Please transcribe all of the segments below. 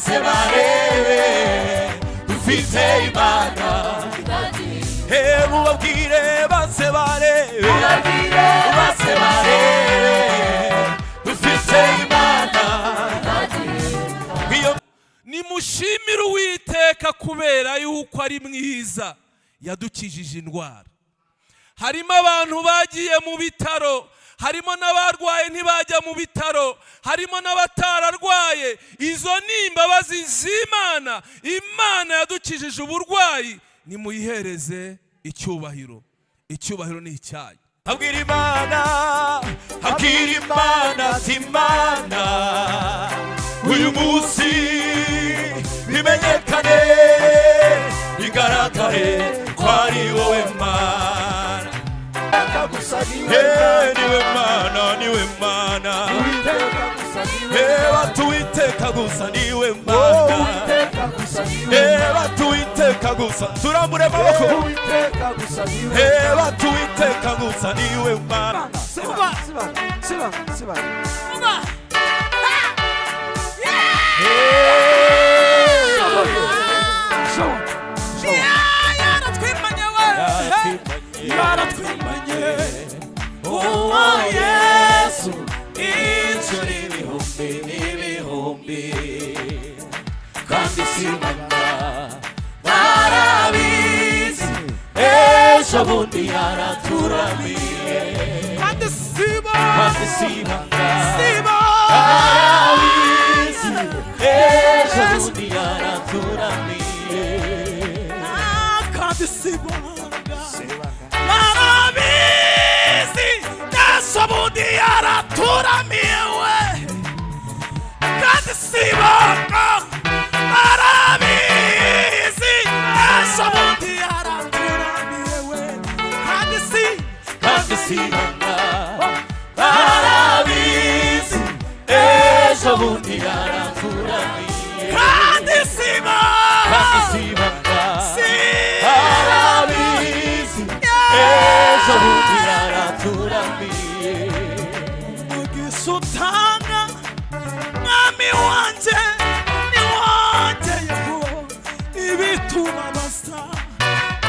base barebe dufite Imana. Mubabwire base barebe, base barebe dufite Imana. Nimushimire Uwiteka kubera yuko ari mwiza, yadukijije indwara. Harimo abantu bagiye mu bitaro, harimo n'abarwaye ntibajya mu bitaro, harimo n'abatararwaye. Izo ni imbabazi z'Imana. Imana yadukijije uburwayi, nimuyihereze icyubahiro. Icyubahiro ni icyayo. Abwira Imana, abwira Imana ati: "Imana, uyu munsi bimenyekane, bigaragare ko ari wowe Mana." Hey, niwe Mana, niwe Mana. Hey, bati Uwiteka gusa niwe Mana. Hey, bati Uwiteka gusa, turambure amaboko. Hey, bati Uwiteka gusa niwe Mana. Siba, siba, siba, siba. Yaratwimanye we, yaratwimanye uwo Yesu Inshuro ibihumbi n'ibihumbi, kandi si ibanga, barabizi, ejo bundi yaraturamiye. Kandi sibo Kandi si ibanga, sibo barabizi, ejo bundi yaraturamiye. Kandi sibanga, barabizi, ejo bundi yaraturamiye we. Kandi sibanga, barabizi, ejo bundi yaraturamiye we. Kandi si Kandi si ibanga, barabizi, ejo bundi yaraturamiye. Kandi sibanga, Kandi si ibanga, si barabizi, ejo bundi yaraturamiye. Umugisha utanga, mwami wanjye, niwongeyeho ibitubabaza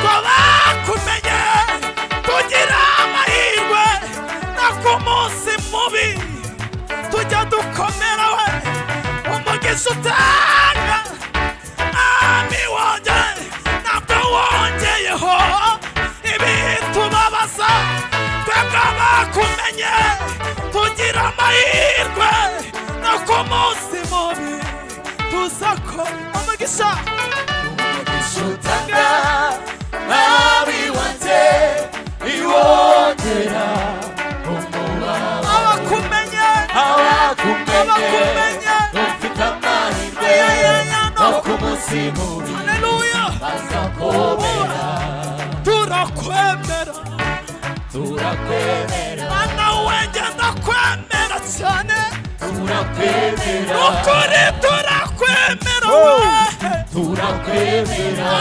ko bakumenye. Tugira amahirwe, no ku munsi mubi tujya dukomera we. Umugisha utanga, mwami wanjye, ntabwo wongeyeho ibitubabaza. Twebwe abakumenye tugira amahirwe, no ku munsi mubi tuzako umugisha. Umugisha utanga, mwami wanjye, iwongera umubabaro. Abakumenye, Abakumenye, abakumenye, ufite amahirwe, Ayayaya, no ku munsi mubi haleluya, bazakomera. Turakwemera, Turakwemera, Mana wenge, ndakwemera cyane. Turakwemera, Ukuri turakwemera we. Turakwemera, Ah,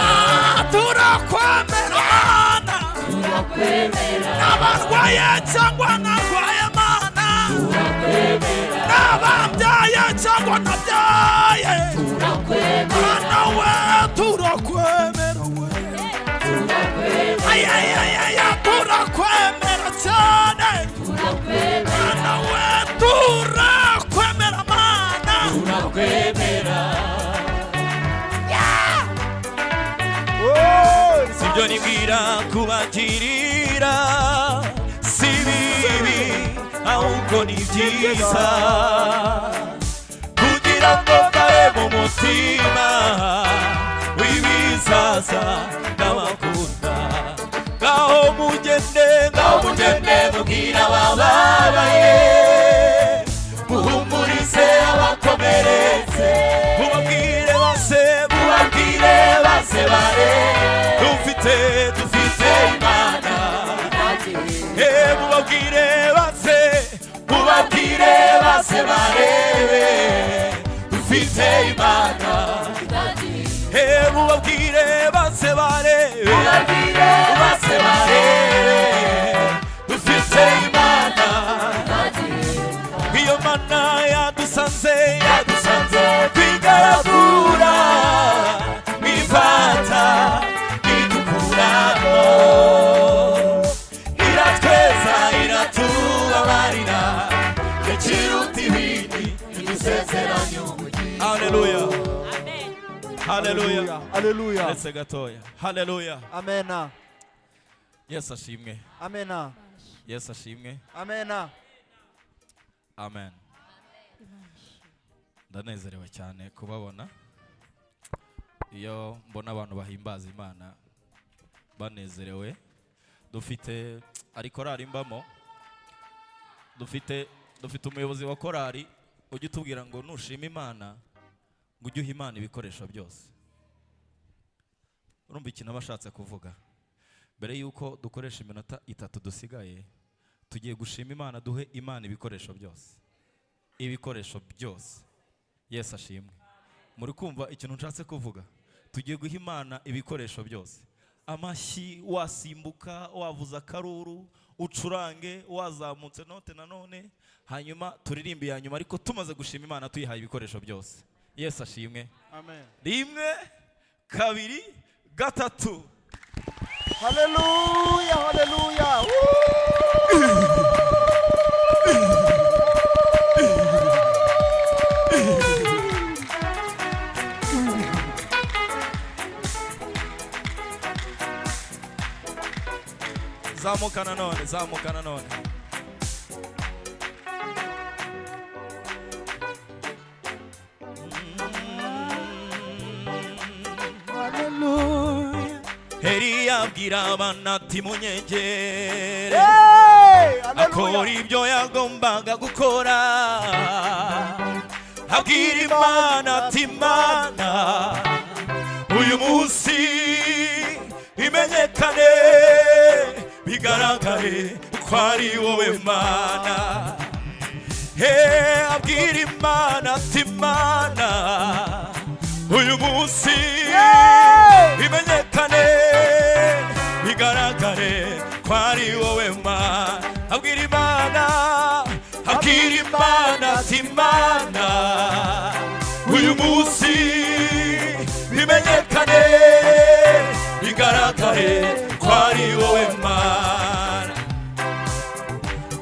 turakwemera Mana. Turakwemera, N'abarwaye cyangwa narwaye Mana, turakwemera, n'ababyaye cyangwa ntabyaye, turakwemera, Mana we, turakwemera we. Turakwemera, Ayayayaya, turakwemera cyane. Turakwemera, Mana we, turakwemera Mana. Turakwemera. Sibyo nibwira kubagirira si bibi, ahubwo ni byiza, kugira ngo mbare mu mutima w'ibizaza. Ndabakunda, ngaho mugende, ngaho mugende mubwira abababaye, muhumurize abakomeretse, mubabwire bose, mubabwire base bare dufite, dufite Imana. Eh, mubabwire base, mubabwire base barebe dufite Imana. Eh, mubabwire base barebe, base barebe dufite Imana. Iyo Mana yadusanze, yadusanze twigaragura. Isezeranye ubugingo. Haleluya. Amen. Haleluya. Haleluya. Ndetse gatoya. Haleluya. Amena. Yesu ashimwe. Amena. Yesu ashimwe. Amena. Amen. Ndanezerewe cyane kubabona. Iyo mbona abantu bahimbaza Imana banezerewe. Dufite ari korari mbamo, dufite umuyobozi wa korari ujya utubwira ngo nushima Imana ngo ujye uha Imana ibikoresho byose. Urumva ikintu aba ashatse kuvuga. Mbere yuko dukoresha iminota 3 dusigaye, tugiye gushima Imana, duhe Imana ibikoresho byose. Ibikoresho byose. Yesu ashimwe. Muri kumva ikintu nshatse kuvuga? Tugiye guha Imana ibikoresho byose. Amashyi, wasimbuka, wavuza akaruru, ucurange, wazamutse note nanone, hanyuma turirimbe ya nyuma, ariko tumaze gushima Imana tuyihaye ibikoresho byose. Yesu ashimwe. Amen. 1 2 3. Haleluya, haleluya. Zamuka nanone, zamuka nanone. Haleluya. Eliya abwira abana ati munyegere. Hey, Akora haleluya. ibyo yagombaga gukora. Abwira Imana ati Imana, uyu munsi bimenyekane, bigaragare ko ari wowe Mana. Hey, abwira Imana ati Imana, uyu munsi bimenyekane, bigaragare ko ari wowe Mana. Abwira Imana, abwira Imana ati Imana, uyu munsi bimenyekane, bigaragare ko ari wowe Mana.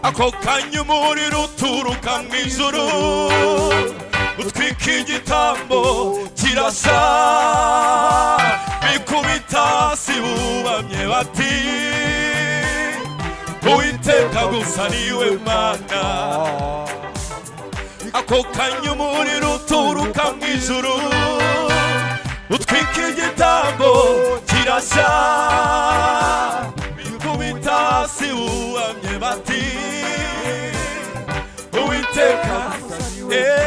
Ako kanya umuriro uturuka mu ijuru utwika igitambo kirasa, bikubita hasi bubamye bati Uwiteka gusa niwe Mana. Ako kanya umuriro uturuka mu ijuru utwika igitambo kirasa, bikubita hasi bubamye bati Uwiteka,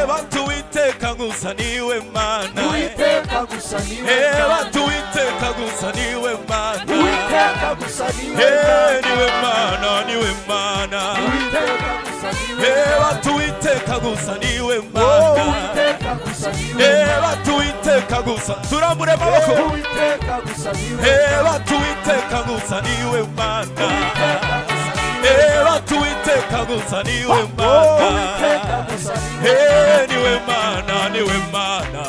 bati Uwiteka gusa niwe Mana. Uwiteka gusa niwe Mana. Bati Uwiteka gusa niwe Mana. Uwiteka gusa niwe Mana. Niwe Mana, niwe Mana. Uwiteka gusa niwe Mana. Bati Uwiteka gusa niwe Mana. Uwiteka gusa niwe Mana. Bati Uwiteka gusa, turambure amaboko. Uwiteka gusa niwe Mana. Bati Uwiteka gusa niwe Mana. Uwiteka gusa niwe Bati Uwiteka gusa niwe Mana. Uwiteka gusa niwe Niwe Mana, niwe Mana.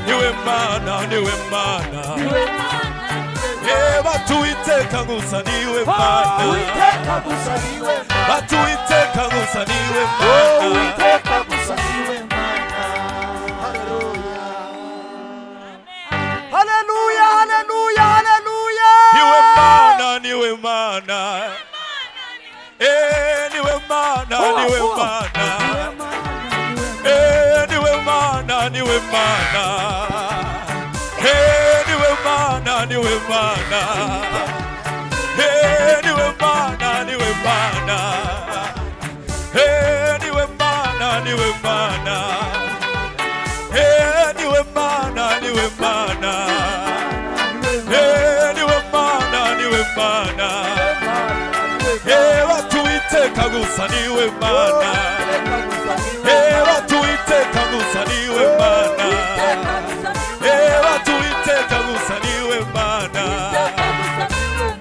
Niwe Mana, niwe Mana. Bati Uwiteka gusa niwe Mana. Uwiteka gusa niwe Mana. Bati Uwiteka gusa niwe Mana. Uwiteka gusa niwe Mana. Haleluya, haleluya, haleluya. Niwe Mana, niwe Mana. Niwe Mana, niwe Mana. Niwe Mana, niwe Mana. Niwe Mana, niwe Mana. Niwe Mana, niwe Mana. Niwe Mana, niwe Mana. Niwe Mana, niwe Mana. Niwe Mana, niwe Mana. Bati Uwiteka gusa niwe Mana. Bati Uwiteka gusa niwe Mana. Bati Uwiteka gusa niwe Mana.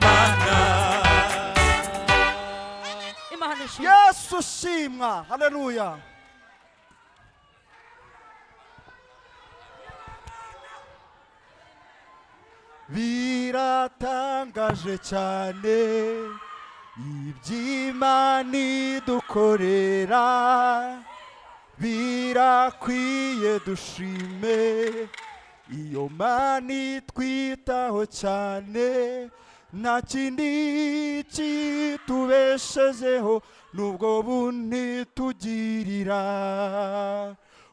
Mana. Imana ishimwe. Yesu shimwa. Haleluya. Biratangaje cyane iby'Imana idukorera. Birakwiye dushime iyo Mana itwitaho cyane, nta kindi kitubeshejeho n'ubwo buntu tugirira.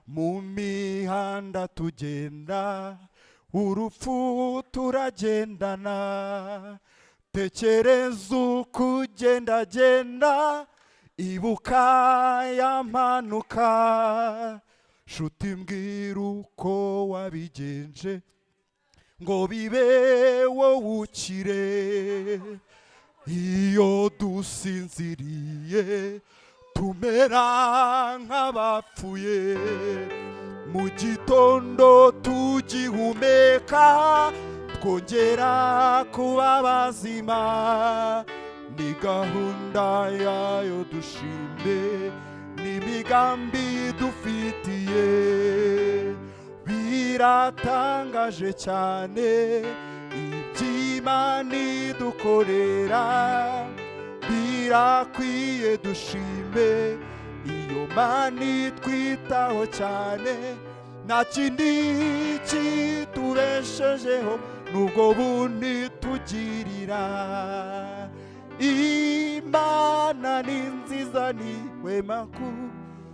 Mu mihanda tugenda, urupfu turagendana, tekereza uko ugendagenda, ibuka ya mpanuka. Shuti, mbwira uko wabigenje ngo bibe wowe ukire. Iyo dusinziriye tumera nk'abapfuye, mu gitondo tugihumeka twongera kuba bazima. Ni gahunda yayo dushime, n'imigambi dufitiye. Biratangaje cyane iby'Imana idukorera, birakwiye dushime iyo Mana itwitaho cyane, nta kindi kitubeshejeho n'ubwo buntu tugirira. Imana ni nziza, ni wema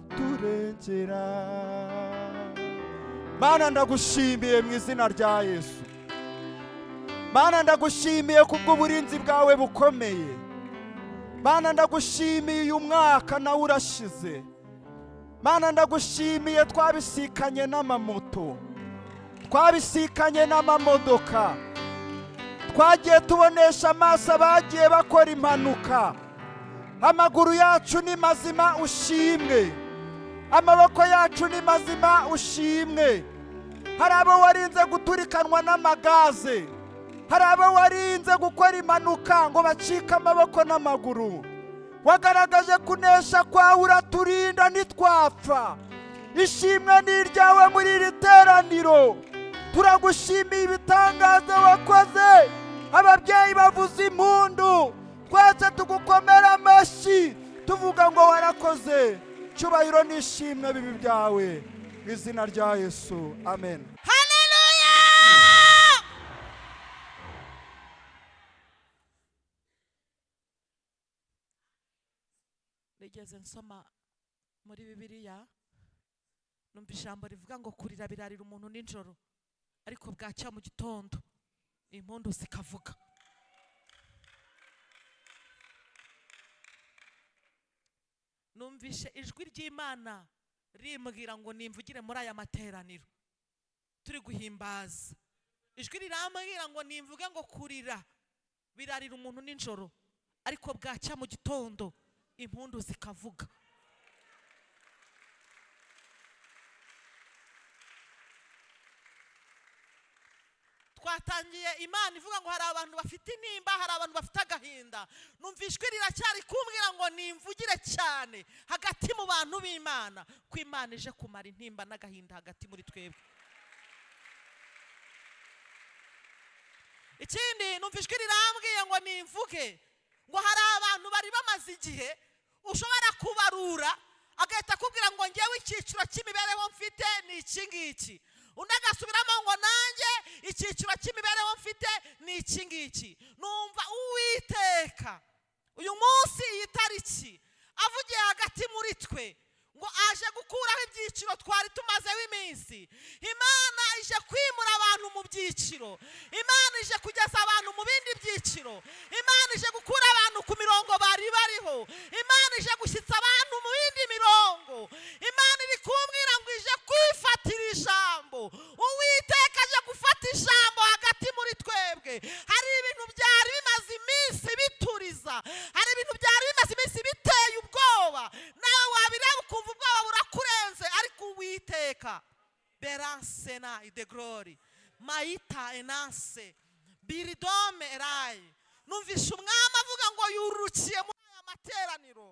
kuturengera. Mana, ndagushimiye mu izina rya Yesu. Mana, ndagushimiye kubw'uburinzi bwawe bukomeye. Mana, ndagushimiye, uyu mwaka nawe urashize. Mana, ndagushimiye, twabisikanye n'amamoto, twabisikanye n'amamodoka, twagiye tubonesha amaso abagiye bakora impanuka. Amaguru yacu ni mazima, ushimwe. Amaboko yacu ni mazima, ushimwe. Hari abo warinze guturikanwa n'amagaze, hari abo warinze gukora impanuka ngo bacike amaboko n'amaguru. Wagaragaje kunesha kwawe, uraturinda ntitwapfa. Ishimwe ni iryawe muri iri teraniro. Turagushimiye ibitangaza wakoze. Ababyeyi bavuza impundu, twese tugukomera amashyi tuvuga ngo warakoze. Cyubahiro n'ishimwe bibi byawe mu izina rya Yesu, amen. Haleluya! Nigeze nsoma muri Bibiliya, numva ijambo rivuga ngo kurira birarira umuntu nijoro, ariko bwacya mu gitondo impundu zikavuga. Numvishe ijwi ry'Imana rimbwira ngo nimvugire muri aya materaniro turi guhimbaza. Ijwi rirambwira ngo nimvuge ngo kurira birarira umuntu nijoro, ariko bwacya mu gitondo impundu zikavuga. Twatangiye Imana ivuga ngo hari abantu bafite intimba, hari abantu bafite agahinda. Numva ijwi riracyari kumbwira ngo nimvugire cyane hagati mu bantu b'Imana, ko Imana ije kumara intimba n'agahinda hagati muri twebwe. Ikindi, numva ijwi rirambwiye ngo nimvuge ngo hari abantu bari bamaze igihe ushobora kubarura agahita akubwira ngo ngewe icyiciro cy'imibereho mfite ni iki ngiki, undi agasubiramo ngo nanjye icyiciro cy'imibereho mfite ni iki ngiki. Numva Uwiteka uyu munsi iyi tariki avugiye hagati muri twe ngo aje gukuraho ibyiciro twari tumazeho iminsi. Imana ije kwimura abantu mu byiciro, Imana ije kugeza abantu mu bindi byiciro, Imana ije gukura abantu ku mirongo bari bariho, Imana ije gushyitsa abantu mu yindi mirongo. Imana iri kumbwira ngo ije kwifatira ijambo. Uwiteka aje gufata ijambo hagati muri twebwe. Hari ibintu byari bimaze iminsi bituriza, hari ibintu byari bimaze iminsi biteye ubwoba, nawe wabireba ukumva ubwoba burakurenze, ariko Uwiteka beransena ide glory maita enanse biridome erayi. Numvishe umwami avuga ngo yururukiye muri aya materaniro.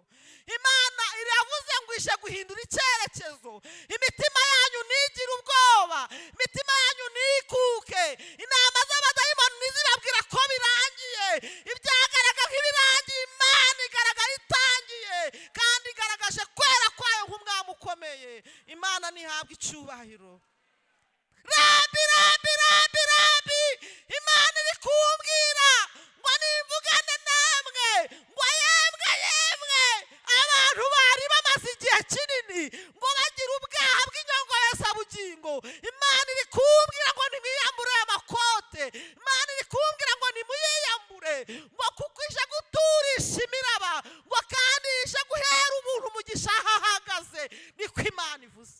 Imana iravuze ngo ije guhindura icyerekezo. Imitima yanyu ntigire ubwoba, imitima yanyu ntikuke. Inama z'abadayimoni ntizibabwira ko birangiye. Ibyagaragara nk'ibirangiye, Imana igaragara itangiye, kandi igaragaje kwera kwayo nk'umwami ukomeye. Irakomeye. Imana ntihabwa icyubahiro. Rabi, rabi, rabi, rabi, Imana iri kumbwira ngo nimvugane namwe, ngo yemwe, yemwe, abantu bari bamaze igihe kinini ngo bagira ubwaha bw'inyongorezabugingo. Imana iri kumbwira ngo nimwiyambure aya makote. Imana iri kumbwira ngo nimuyiyambure, ngo kuko ije guturisha imiraba, ngo kandi ije guhera ubuntu umugisha aho ahagaze. Niko Imana ivuze.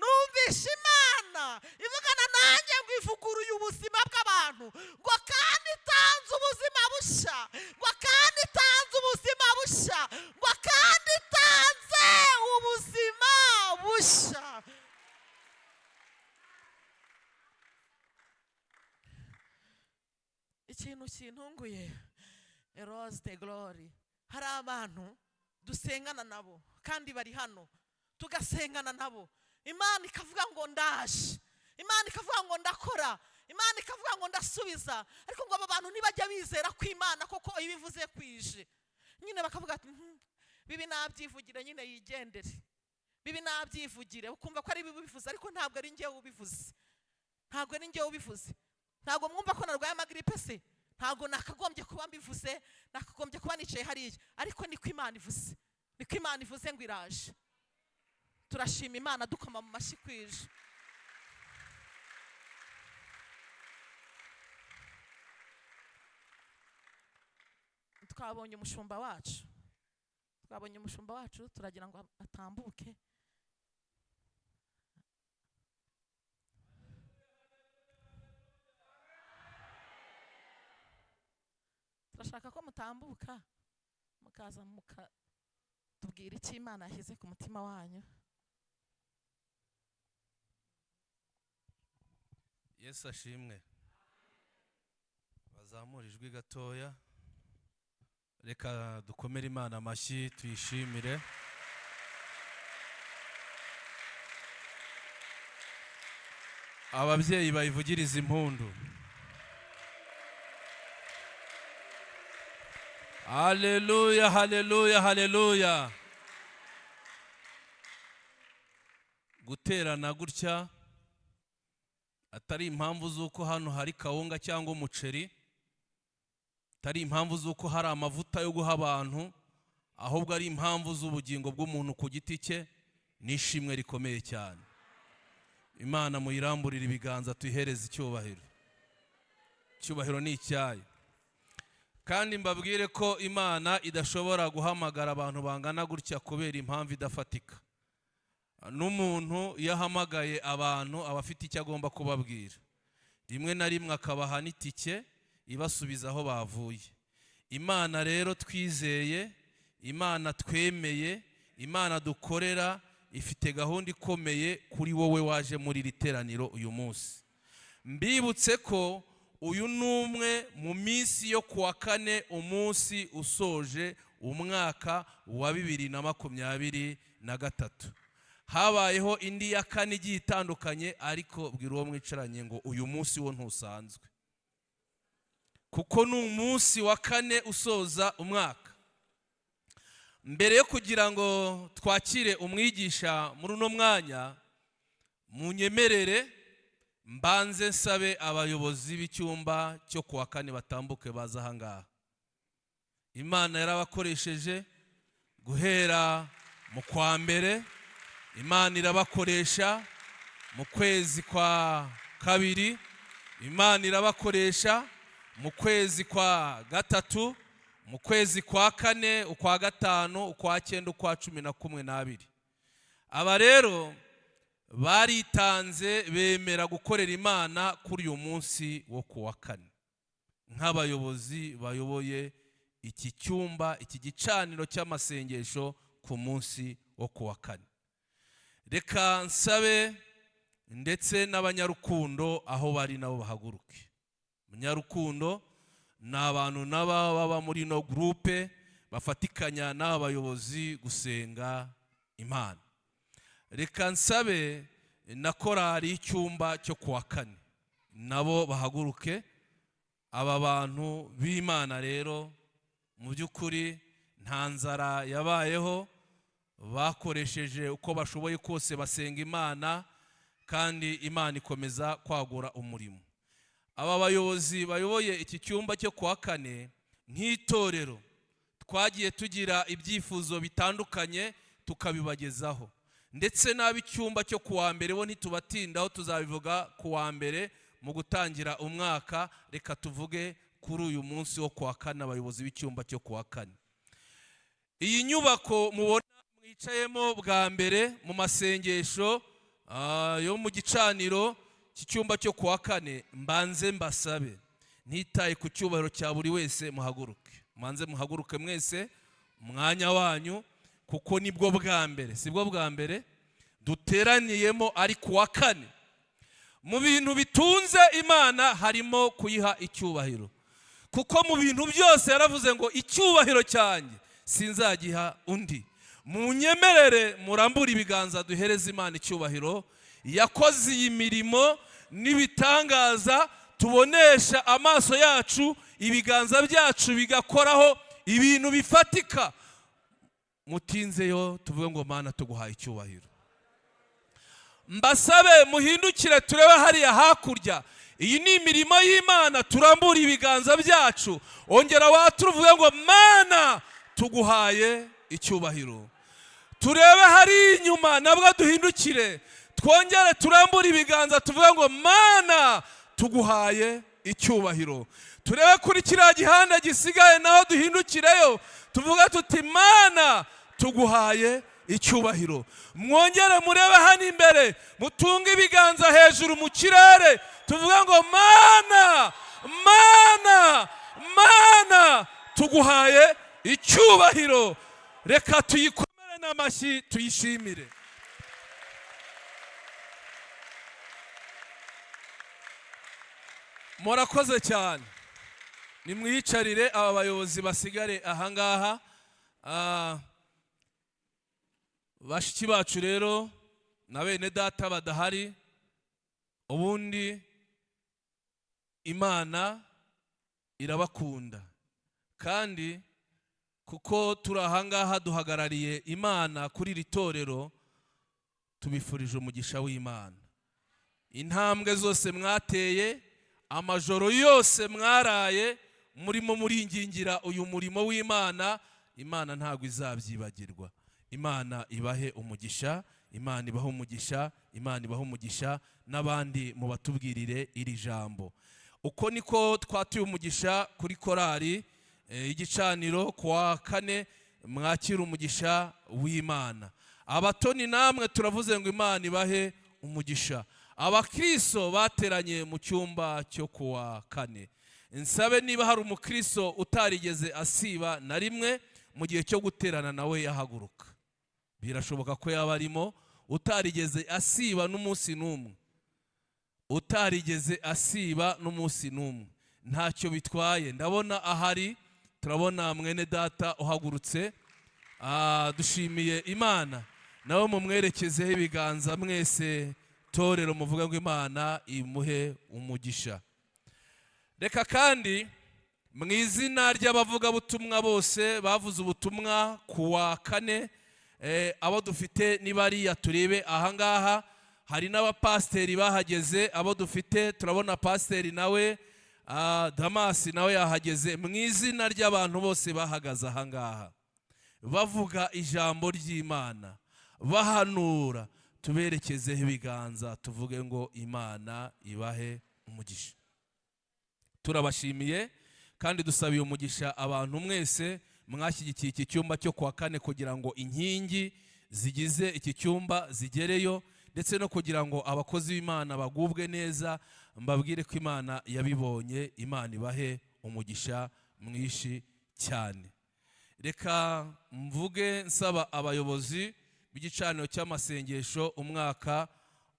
Numvishe Imana ivugana nanjye ngo ivuguruye ubuzima bw'abantu, ngo kandi itanze ubuzima bushya, ngo kandi itanze ubuzima bushya, ngo kandi itanze ubuzima bushya. Ikintu kintunguye, Rose de Glory, hari abantu dusengana nabo kandi bari hano, tugasengana nabo, Imana ikavuga ngo ndaje, Imana ikavuga ngo ndakora, Imana ikavuga ngo ndasubiza, ariko ngo aba bantu ntibajya bizera ko Imana koko ibivuze kwije. Nyine bakavuga ati bibi nabyivugire nyine yigendere, bibi nabyivugire, ukumva ko ari bibi ubivuze, ariko ntabwo ari njyewe ubivuze, ntabwo ari njyewe ubivuze. Ntabwo mwumva ko narwaye amagripe se? Ntabwo nakagombye kuba mbivuze, nakagombye kuba nicaye hariya, ariko niko Imana ivuze, niko Imana ivuze ngo iraje. Turashima Imana dukoma mu mashyi kwije. Twabonye umushumba wacu, twabonye umushumba wacu, turagira ngo atambuke. Turashaka ko mutambuka mukaza mukatubwira icyo Imana yashyize ku mutima wanyu. Yesu ashimwe. Bazamura ijwi gatoya. Reka dukomere Imana amashyi tuyishimire. Ababyeyi bayivugiriza impundu. Haleluya, haleluya, haleluya. Guterana gutya atari impamvu z'uko hano hari kawunga cyangwa umuceri, atari impamvu z'uko hari amavuta yo guha abantu, ahubwo ari impamvu z'ubugingo bw'umuntu ku giti cye, n'ishimwe rikomeye cyane. Imana muyiramburire ibiganza tuyihereze icyubahiro. Icyubahiro ni icyayo. Kandi mbabwire ko Imana idashobora guhamagara abantu bangana gutya kubera impamvu idafatika. N'umuntu iyo ahamagaye abantu aba afite icyo agomba kubabwira, rimwe na rimwe akabaha n'itike ibasubiza aho bavuye. Imana rero twizeye, Imana twemeye, Imana dukorera ifite gahunda ikomeye kuri wowe waje muri iri teraniro uyu munsi. Mbibutse ko uyu ni umwe mu minsi yo kuwa kane, umunsi usoje umwaka wa 2023. Habayeho indi ya kane igiye itandukanye, ariko bwira uwo mwicaranye ngo uyu munsi wo ntusanzwe, kuko ni umunsi wa kane usoza umwaka. Mbere yo kugira ngo twakire umwigisha muri uno mwanya, munyemerere mbanze nsabe abayobozi b'icyumba cyo kuwa kane batambuke baza aha ngaha. Imana yarabakoresheje guhera mu kwa mbere, Imana irabakoresha mu kwezi kwa kabiri, Imana irabakoresha mu kwezi kwa gatatu, mu kwezi kwa kane, ukwa gatanu, ukwa cyenda, ukwa 11 n'abiri. Aba rero baritanze bemera gukorera Imana kuri uyu munsi wo kuwa kane nk'abayobozi bayoboye iki cyumba, iki gicaniro cy'amasengesho ku munsi wo kuwa kane. Reka nsabe ndetse n'abanyarukundo aho bari nabo bahaguruke. Abanyarukundo ni abantu naba baba muri no groupe bafatikanya n'aba bayobozi gusenga Imana. Reka nsabe na korali y'icyumba cyo kuwa kane nabo bahaguruke. Aba bantu b'Imana rero mu by'ukuri Nta nzara yabayeho, bakoresheje uko bashoboye kose basenga Imana, kandi Imana ikomeza kwagura umurimo. Aba bayobozi bayoboye iki cyumba cyo kuwa kane, nk'itorero twagiye tugira ibyifuzo bitandukanye tukabibagezaho, ndetse n'ab'icyumba cyo kuwa mbere bo ntitubatindaho, tuzabivuga kuwa mbere mu gutangira umwaka. Reka tuvuge kuri uyu munsi wo kuwa kane, abayobozi b'icyumba cyo kuwa kane. Iyi nyubako mubona mwicayemo bwa mbere mu masengesho yo mu gicaniro cy'icyumba cyo kuwa kane, mbanze mbasabe, ntitaye ku cyubahiro cya buri wese, muhaguruke, mbanze muhaguruke mwese umwanya wanyu, kuko nibwo bwa mbere, sibwo bwa mbere duteraniyemo ari kuwa kane. Mu bintu bitunze Imana harimo kuyiha icyubahiro, kuko mu bintu byose yaravuze ngo icyubahiro cyanjye sinzagiha undi. Munyemerere murambure ibiganza duhereze Imana icyubahiro yakoze iyi mirimo n'ibitangaza tubonesha amaso yacu, ibiganza byacu bigakoraho ibintu bifatika. Mutinzeyo tuvuge ngo Mana tuguhaye icyubahiro. Mbasabe muhindukire turebe hariya hakurya, iyi ni imirimo y'Imana, turambure ibiganza byacu, ongera waturuvuge ngo Mana tuguhaye icyubahiro. Turebe hari inyuma nabwo duhindukire, twongere turambure ibiganza tuvuge ngo Mana tuguhaye icyubahiro. Turebe kuri kiriya gihanda gisigaye naho duhindukireyo tuvuga tuti Mana tuguhaye icyubahiro. Mwongere murebe hano imbere, mutunge ibiganza hejuru mu kirere tuvuga ngo Mana, Mana, Mana tuguhaye icyubahiro. Reka tuyikomere n'amashyi tuyishimire. Murakoze cyane, nimwiyicarire aba bayobozi basigare ahangaha. Bashiki bacu rero na bene data badahari, ubundi Imana irabakunda, kandi kuko turi ahangaha duhagarariye Imana kuri iri torero, tubifurije umugisha w'Imana. Intambwe zose mwateye, amajoro yose mwaraye murimo muringingira uyu murimo w'Imana, Imana ntabwo izabyibagirwa. Imana ibahe umugisha, Imana ibahe umugisha, Imana ibahe umugisha, n'abandi mubatubwirire iri jambo. Uko niko twatuye umugisha kuri korali igicaniro kuwa kane, mwakira umugisha w'Imana. Abatoni namwe turavuze ngo Imana ibahe umugisha. Abakristo bateranye mu cyumba cyo kuwa kane, nsabe niba hari umukristo utarigeze asiba na rimwe mu gihe cyo guterana nawe yahaguruka. Birashoboka ko yaba arimo utarigeze asiba n'umunsi n'umwe, utarigeze asiba n'umunsi n'umwe, ntacyo bitwaye. Ndabona ahari, turabona mwene data uhagurutse. Dushimiye Imana, nawe mumwerekezeho ibiganza mwese torero, muvuga ngo Imana imuhe umugisha. Reka kandi mu izina ry'abavugabutumwa bose bavuze ubutumwa kuwa kane, abo dufite nibariya turebe ahangaha, hari n'abapasiteri bahageze, abo dufite turabona pasiteri nawe Damasi nawe yahageze. Mu izina ry'abantu bose bahagaze ahangaha bavuga ijambo ry'Imana, bahanura, tuberekezeho ibiganza tuvuge ngo Imana ibahe umugisha. Turabashimiye kandi dusabiye umugisha abantu mwese mwashyigikiye iki cyumba cyo kuwa kane kugira ngo inkingi zigize iki cyumba zigereyo, ndetse no kugira ngo abakozi b'Imana bagubwe neza. Mbabwire ko Imana yabibonye, Imana ibahe umugisha mwinshi cyane. Reka mvuge nsaba abayobozi b'igicaniro cy'amasengesho umwaka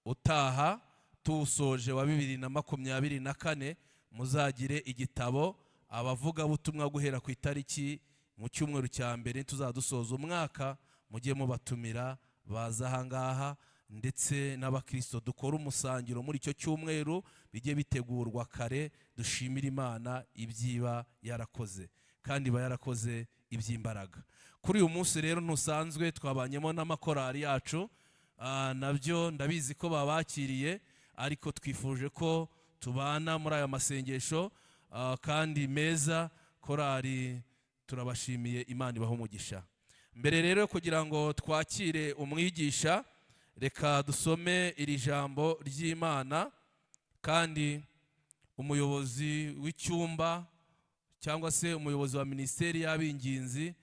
utaha tuwusoje wa 2024, muzagire igitabo abavugabutumwa guhera ku itariki mu cyumweru cya mbere tuzadusoza umwaka, mujye mubatumira baza ahangaha, ndetse n'abakristo dukora umusangiro muri icyo cyumweru, bijye bitegurwa kare, dushimire Imana ibyiba yarakoze, kandi iba yarakoze iby'imbaraga. Kuri uyu munsi rero ntusanzwe, twabanyemo n'amakorari yacu, nabyo ndabizi ko babakiriye, ariko twifuje ko tubana muri aya masengesho kandi meza. Korari turabashimiye, Imana ibaha umugisha. Mbere rero kugira ngo twakire umwigisha, reka dusome iri jambo ry'Imana. Kandi umuyobozi w'icyumba cyangwa se umuyobozi wa minisiteri y'abinginzi,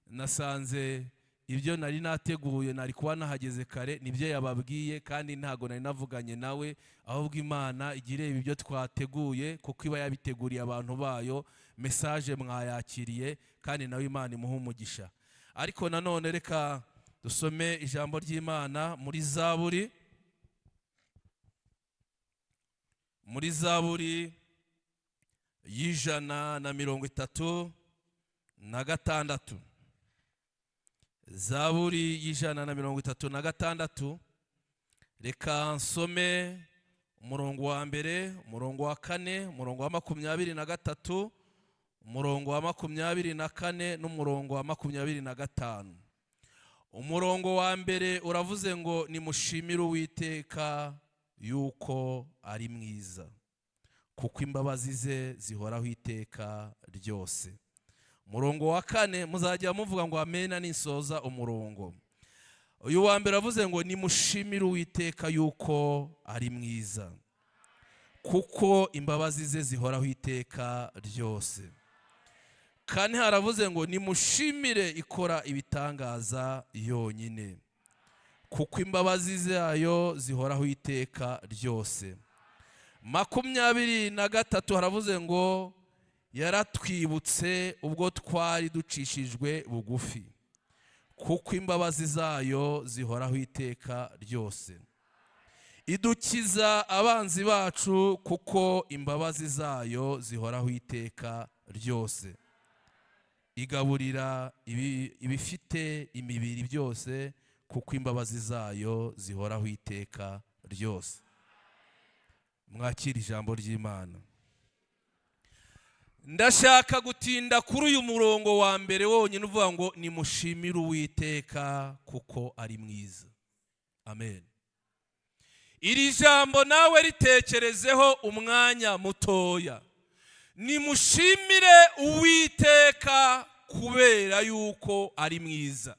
nasanze ibyo nari nateguye, nari kuba nahageze kare, nibyo yababwiye, kandi ntabwo nari navuganye nawe. Ahubwo Imana ijya ireba ibyo twateguye, kuko iba yabiteguriye abantu bayo. Message mwayakiriye, kandi nawe Imana imuha umugisha. Ariko nanone reka dusome ijambo ry'Imana muri Zaburi, muri Zaburi y'136. Zaburi y'136. Reka nsome umurongo wa 1, umurongo wa 4, umurongo wa 23, umurongo wa 24 n'umurongo wa 25. Umurongo wa 1 uravuze ngo: nimushimire Uwiteka yuko ari mwiza, kuko imbabazi ze zihoraho iteka ryose. Umurongo wa 4, muzajya muvuga ngo amena nisoza umurongo. Uyu wa 1 avuze ngo: nimushimire Uwiteka yuko ari mwiza, kuko imbabazi ze zihoraho iteka ryose. 4 haravuze ngo: nimushimire ikora ibitangaza yonyine, kuko imbabazi zayo zihoraho iteka ryose. 23 haravuze ngo: yaratwibutse ubwo twari ducishijwe bugufi, kuko imbabazi zayo zihoraho iteka ryose. Idukiza abanzi bacu, kuko imbabazi zayo zihoraho iteka ryose. Igaburira ibifite imibiri byose, kuko imbabazi zayo zihoraho iteka ryose. Mwakira ijambo ry'Imana. Ndashaka gutinda kuri uyu murongo wa 1 wonyine uvuga ngo: nimushimire Uwiteka kuko ari mwiza. Amen. Iri jambo nawe ritekerezeho umwanya mutoya. Nimushimire Uwiteka kubera yuko ari mwiza.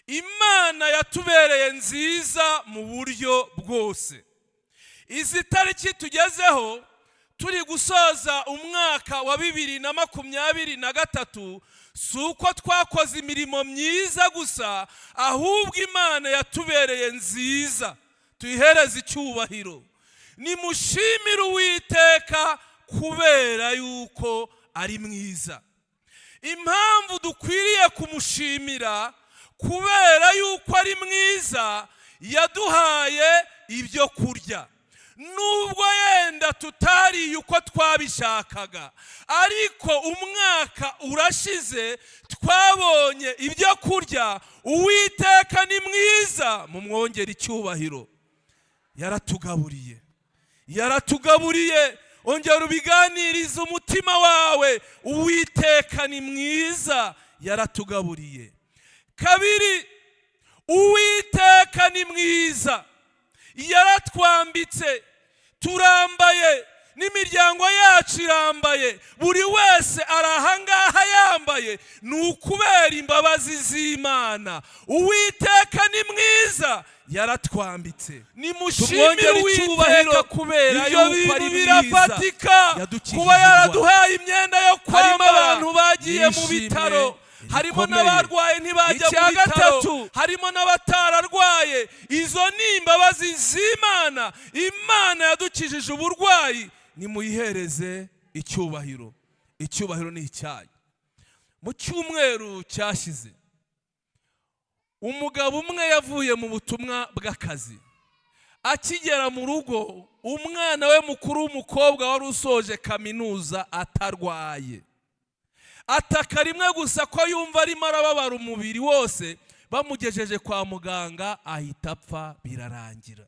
Imana yatubereye nziza mu buryo bwose. Izi tariki tugezeho turi gusoza umwaka wa 2023, si uko twakoze imirimo myiza gusa, ahubwo Imana yatubereye nziza, tuyihereze icyubahiro. Nimushimire Uwiteka kubera yuko ari mwiza. Impamvu dukwiriye kumushimira kubera yuko ari mwiza, yaduhaye ibyo kurya. Nubwo yenda tutariye uko twabishakaga, ariko umwaka urashize twabonye ibyo kurya. Uwiteka ni mwiza, mumwongere icyubahiro. Yaratugaburiye, yaratugaburiye. Ongera ubiganirize umutima wawe, Uwiteka ni mwiza, yaratugaburiye. 2, Uwiteka ni mwiza, yaratwambitse, turambaye, n'imiryango yacu irambaye, buri wese ari ahangaha yambaye, ni ukubera imbabazi z'Imana. Uwiteka ni mwiza, yaratwambitse. Nimushimire Uwiteka kubera yuko ari mwiza. Birafatika kuba yaraduhaye imyenda yo kwambara. Abantu bagiye mu bitaro, harimo n'abarwaye ntibajya mu bitaro, harimo n'abatararwaye. Izo ni imbabazi z'Imana. Imana yadukijije uburwayi, nimuyihereze icyubahiro. Icyubahiro ni icyayo. Mu cyumweru cyashize, umugabo umwe yavuye mu butumwa bw'akazi. Akigera mu rugo, umwana we mukuru w'umukobwa wari usoje kaminuza atarwaye, ataka rimwe gusa ko yumva arimo arababara umubiri wose. Bamugejeje kwa muganga ahita apfa, birarangira.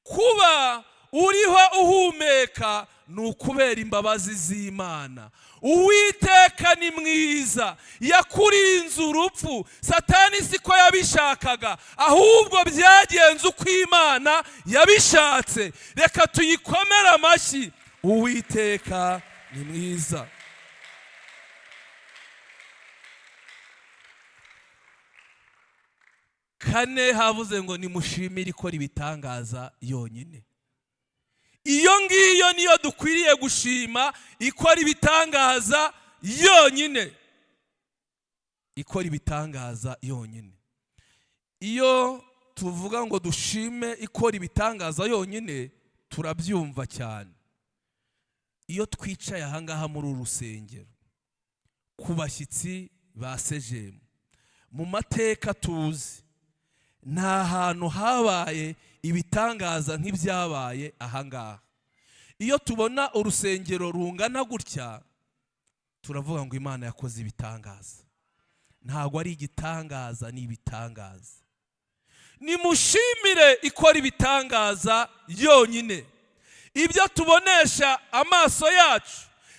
Kuba Uriho uhumeka ni ukubera imbabazi z'Imana. Uwiteka ni mwiza, yakurinze urupfu. Satani siko yabishakaga, ahubwo byagenze uko Imana yabishatse. Reka tuyikomere amashyi. Uwiteka ni mwiza. Kane havuze ngo nimushimire ikora ibitangaza yonyine. Iyo ngiyo niyo dukwiriye gushima, ikora ibitangaza yonyine, ikora ibitangaza yonyine. Iyo tuvuga ngo dushime ikora ibitangaza yonyine, turabyumva cyane. Iyo twicaye ahangaha muri uru rusengero ku bashyitsi ba Sejemu, mu mateka tuzi nta hantu habaye ibitangaza nk'ibyabaye ahangaha. Iyo tubona urusengero rungana gutya, turavuga ngo Imana yakoze ibitangaza. Ntabwo ari igitangaza, ni ibitangaza. Nimushimire ikora ibitangaza yonyine. Ibyo tubonesha amaso yacu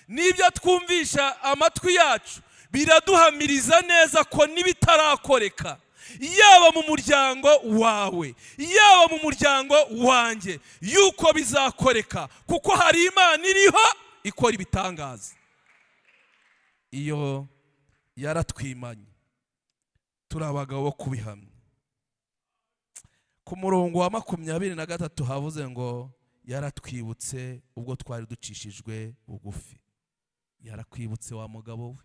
n'ibyo twumvisha amatwi yacu biraduhamiriza neza ko n'ibitarakoreka, yaba mu muryango wawe, yaba mu muryango wanjye, yuko bizakoreka, kuko hari Imana iriho ikora ibitangaza. Iyo yaratwimanye, turi abagabo bo kubihamya. Ku murongo wa 23 havuze ngo yaratwibutse ubwo twari ducishijwe bugufi. Yarakwibutse wa mugabo we,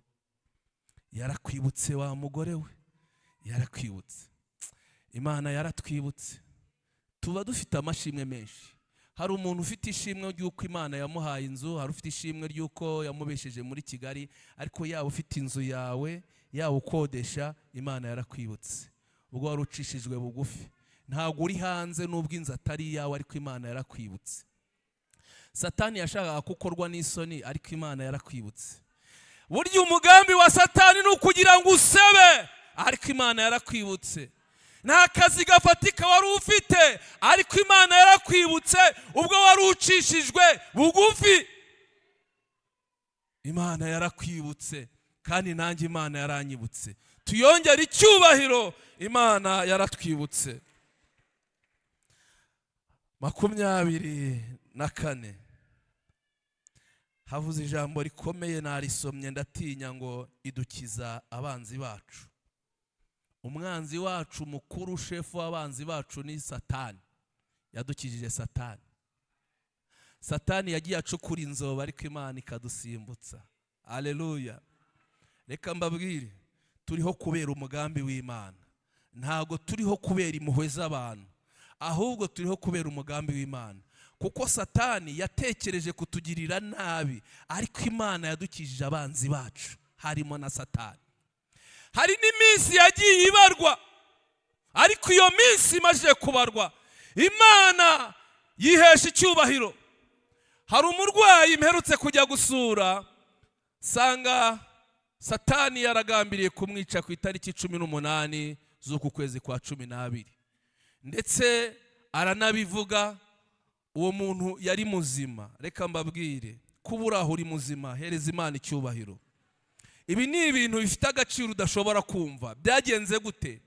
yarakwibutse wa mugore we, yarakwibutse. Imana yaratwibutse. Tuba dufite amashimwe menshi. Hari umuntu ufite ishimwe ry'uko Imana yamuhaye inzu, hari ufite ishimwe ry'uko yamubesheje muri Kigali, ariko yaba ufite inzu yawe, yaba ukodesha, Imana yarakwibutse ubwo wari ucishijwe bugufi. Ntabwo uri hanze n'ubwo inzu atari iyawe, ariko Imana yarakwibutse. Satani yashakaga kukorwa n'isoni, ariko Imana yarakwibutse. Burya umugambi wa Satani ni ukugira ngo usebe, ariko Imana yarakwibutse. Nta kazi gafatika wari ufite, ariko Imana yarakwibutse ubwo wari ucishijwe bugufi. Imana yarakwibutse, kandi nanjye Imana yaranyibutse. Tuyongere icyubahiro, Imana yaratwibutse. 24 havuze ijambo rikomeye, narisomye ndatinya, ngo idukiza abanzi bacu. Umwanzi wacu mukuru, shefu w'abanzi bacu ni Satani. Yadukijije Satani. Satani yagiye acukura inzoba, ariko Imana ikadusimbutsa. Haleluya. Reka mbabwire, turiho kubera umugambi w'Imana. Ntago turiho kubera impuhwe z'abantu, ahubwo turiho kubera umugambi w'Imana. Kuko Satani yatekereje kutugirira nabi, ariko Imana yadukijije abanzi bacu, harimo na Satani. Hari n'iminsi yagiye ibarwa, ariko iyo minsi imaze kubarwa, Imana yihesha icyubahiro. Hari umurwayi mperutse kujya gusura, sanga Satani yaragambiriye kumwica ku itariki 18 z'uku kwezi kwa 12, ndetse aranabivuga. Uwo muntu yari muzima. Reka mbabwire, kuba uri aho uri muzima, hereza Imana icyubahiro. Ibi ni ibintu bifite agaciro udashobora kumva. Byagenze gute?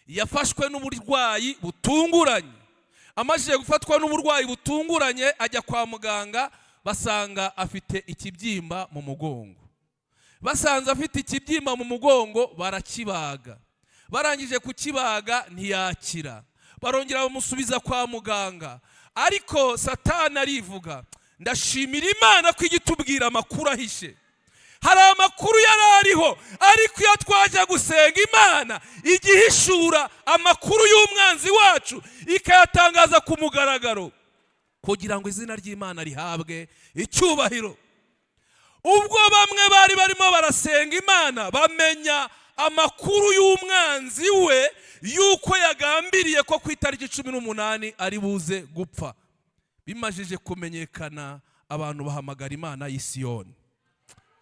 Yafashwe n'uburwayi butunguranye. Amajije gufatwa n'uburwayi butunguranye, ajya kwa muganga, basanga afite ikibyimba mu mugongo. Basanze afite ikibyimba mu mugongo, barakibaga. Barangije kukibaga ntiyakira, barongera bamusubiza kwa muganga. Ariko Satani arivuga, ndashimira Imana ko igitubwira amakuru ahishe. Hari amakuru yari ariho, ariko iyo twaje gusenga Imana igihishura amakuru y'umwanzi wacu, ikayatangaza ku mugaragaro, kugira ngo izina ry'Imana rihabwe icyubahiro. Ubwo bamwe bari barimo barasenga Imana, bamenya amakuru y'umwanzi we yuko yagambiriye ko ku itariki 18 ari buze gupfa. Bimajije kumenyekana, abantu bahamagara Imana y'Isiyoni.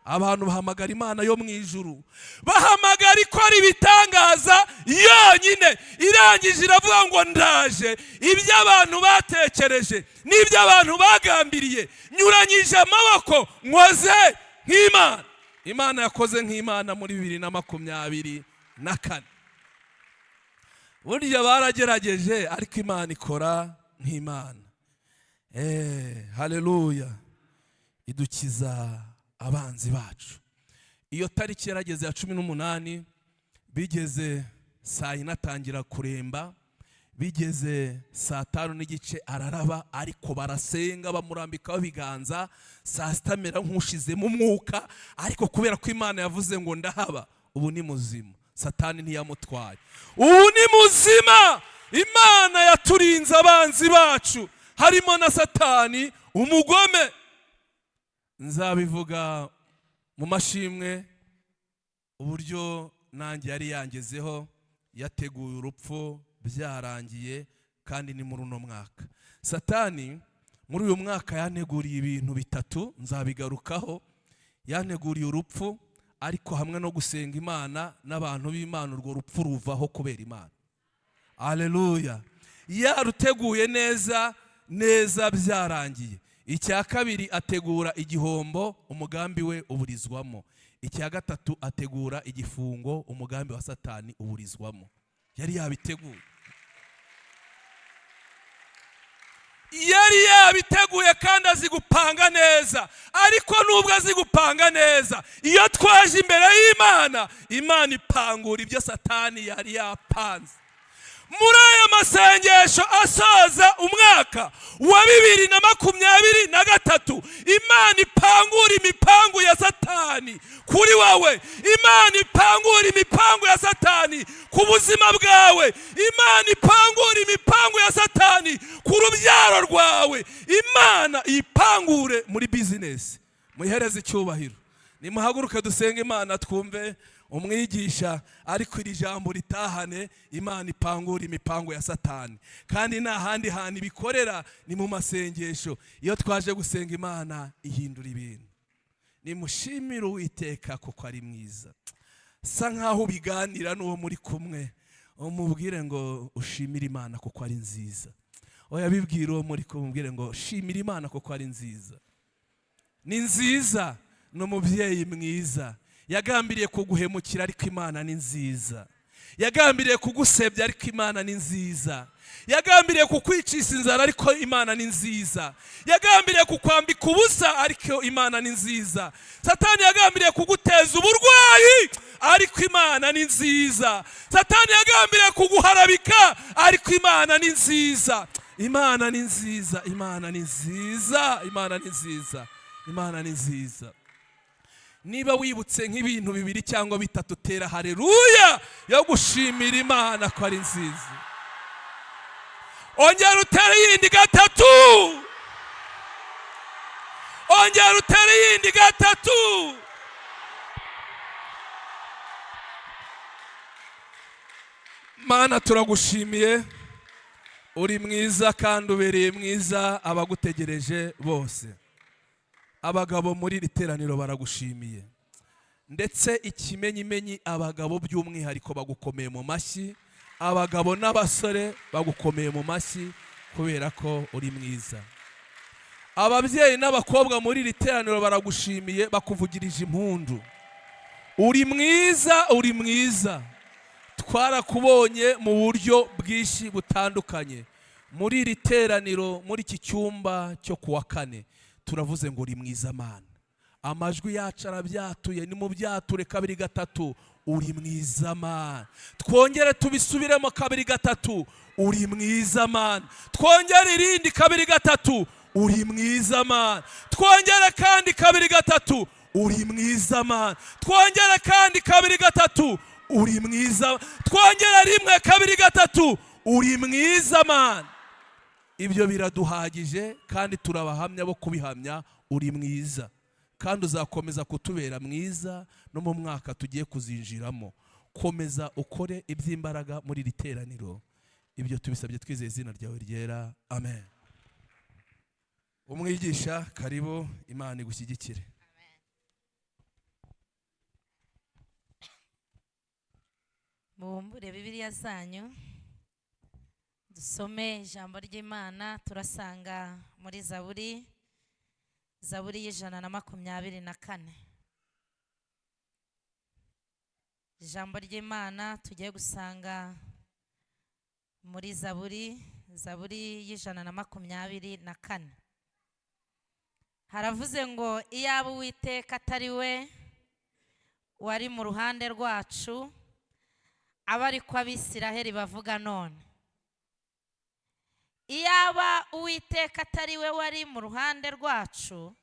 Abantu bahamagara Imana yo mu ijuru, bahamagara ikora ibitangaza yonyine. Irangije iravuga ngo ndaje, ibyo abantu batekereje n'ibyo abantu bagambiriye nyuranyije amaboko, nkoze nk'Imana. Imana yakoze nk'Imana muri 2024. Burya baragerageje, ariko Imana ikora nk'Imana. Haleluya! Idukiza abanzi bacu. Iyo tariki yarageze ya 18, bigeze saa 4 atangira kuremba, bigeze saa 5:30 araraba, ariko barasenga bamurambikaho ibiganza. Saa 6 amera nk'ushizemo umwuka, ariko kubera ko Imana yavuze ngo ndahaba, ubu ni muzima. Satani ntiyamutwaye, ubu ni muzima. Imana yaturinze abanzi bacu, harimo na Satani umugome. Nzabivuga mu mashimwe uburyo nanjye yari yangezeho, yateguye urupfu byarangiye, kandi ni muri uno mwaka. Satani muri uyu mwaka yanteguriye ibintu bitatu, nzabigarukaho. Yanteguriye urupfu, ariko hamwe no gusenga Imana n'abantu b'Imana, urwo rupfu ruvaho kubera Imana. Aleluya! Yaruteguye neza neza, byarangiye. Icya kabiri, ategura igihombo, umugambi we uburizwamo. Icya gatatu, ategura igifungo, umugambi wa Satani uburizwamo. Yari yabiteguye, yari yabiteguye, kandi azi gupanga neza. Ariko nubwo azi gupanga neza, iyo twaje imbere y'Imana, Imana ipangura ibyo Satani yari yapanze. Muri aya masengesho asoza umwaka wa 2023, Imana ipangura imipangu ya Satani kuri wowe. Imana ipangura imipangu ya Satani ku buzima bwawe. Imana ipangura imipangu ya Satani ku rubyaro rwawe. Imana ipangure muri bizinesi. Muyihereze icyubahiro. Nimuhaguruke dusenge Imana, twumve umwigisha, ariko iri jambo ritahane. Imana ipangura imipango ya Satani, kandi nta handi hantu ibikorera, ni mu masengesho. Iyo twaje gusenga Imana ihindura ibintu. Nimushimire Uwiteka kuko ari mwiza. Sa nkaho ubiganira n'uwo muri kumwe, umubwire ngo ushimire Imana kuko ari nziza. Oya, bibwire uwo muri kumwe, umubwire ngo shimira Imana kuko ari nziza. Ni nziza, ni umubyeyi mwiza. Yagambiriye kuguhemukira, ariko Imana ni nziza. Yagambiriye kugusebya, ariko Imana ni nziza. Yagambiriye kukwicisha inzara, ariko Imana ni nziza. Yagambiriye kukwambika ubusa, ariko Imana ni nziza. Satani yagambiriye kuguteza uburwayi, ariko Imana ni nziza. Satani yagambiriye kuguharabika, ariko Imana ni nziza. Imana ni nziza, Imana ni nziza, Imana ni nziza, Imana ni nziza. Niba wibutse nk'ibintu 2 cyangwa 3, tera haleluya yo gushimira Imana ko ari nziza. Ongera utere yindi 3. Ongera utere yindi 3. Mana, turagushimiye, uri mwiza kandi ubereye mwiza abagutegereje bose. Abagabo muri iri teraniro baragushimiye, ndetse ikimenyimenyi abagabo by'umwihariko bagukomeye mu mashyi. Abagabo n'abasore bagukomeye mu mashyi kubera ko uri mwiza. Ababyeyi n'abakobwa muri iri teraniro baragushimiye, bakuvugirije impundu. Uri mwiza, uri mwiza. Twarakubonye mu buryo bwinshi butandukanye muri iri teraniro, muri iki cyumba cyo kuwa kane. Turavuze ngo uri mwiza Mana. Amajwi yacu arabyatuye, ni mu byature 2 3, uri mwiza Mana. Twongere tubisubiremo 2 3, uri mwiza Mana. Twongere irindi 2 3, uri mwiza Mana. Twongere kandi 2 3, uri mwiza Mana. Twongere kandi 2 3, uri mwiza. Twongere 1 2 3, uri mwiza Mana. Ibyo biraduhagije kandi turabahamya bo kubihamya. Uri mwiza kandi uzakomeza kutubera mwiza no mu mwaka tugiye kuzinjiramo. Komeza ukore iby'imbaraga muri iri teraniro. Ibyo tubisabye twizeye izina ryawe ryera, amen. Umwigisha, karibu, Imana igushyigikire. Mubumbure Bibiliya zanyu, dusome ijambo ry'Imana. Turasanga muri Zaburi, Zaburi y'124. Ijambo ry'Imana tugiye gusanga muri Zaburi, Zaburi y'124. Haravuze ngo: "Iyaba Uwiteka atari we wari mu ruhande rwacu, aba ariko Abisiraheli bavuga none. Iyaba Uwiteka atari we wari mu ruhande rwacu,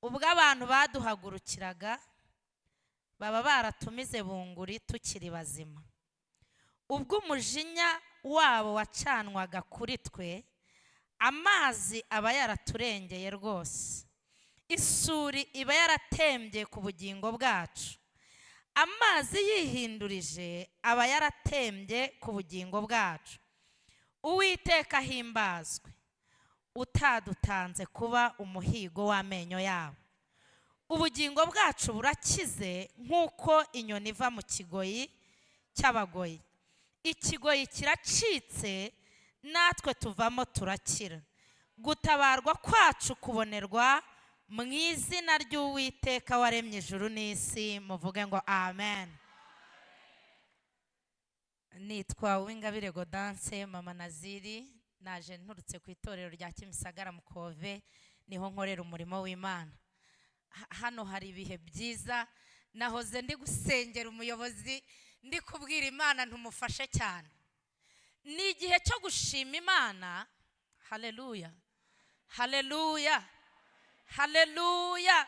ubwo abantu baduhagurukiraga, baba baratumize bunguri tukiri bazima. Ubwo umujinya wabo wacanwaga kuri twe, amazi aba yaraturengeye rwose, isuri iba yaratembye ku bugingo bwacu. Amazi yihindurije aba yaratembye ku bugingo bwacu. Uwiteka ahimbazwe, utadutanze kuba umuhigo w'amenyo yabo. Ubugingo bwacu burakize nk'uko inyoni iva mu kigoyi cy'abagoyi. Ikigoyi kiracitse, natwe tuvamo turakira. Gutabarwa kwacu kubonerwa mu izina ry'Uwiteka waremye ijuru n'isi." Muvuge ngo amen. Nitwa Uwingabire Godanse, Mama Naziri. Naje nturutse ku itorero rya Kimisagara Mukove, niho nkorera umurimo w'Imana. Hano hari ibihe byiza. Nahoze ndi gusengera umuyobozi, ndi kubwira Imana ntumufashe cyane. Ni igihe cyo gushima Imana. Haleluya, haleluya, haleluya!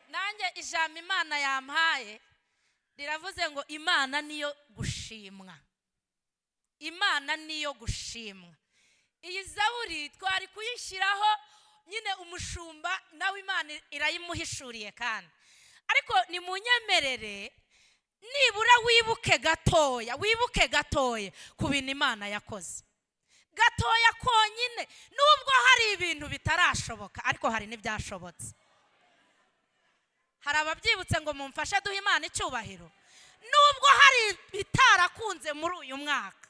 Nanjye ijambo Imana yampaye riravuze ngo: "Imana niyo gushimwa, Imana niyo gushimwa." Iyi zaburi twari kuyishyiraho nyine, umushumba nawe Imana irayimuhishuriye kandi, ariko nimunyemerere nibura wibuke gatoya, wibuke gatoya ku bintu Imana yakoze, gatoya konyine. Nubwo hari ibintu bitarashoboka, ariko hari n'ibyashobotse. Hari ababyibutse ngo mumfashe duhe Imana icyubahiro. Nubwo hari ibitarakunze muri uyu mwaka,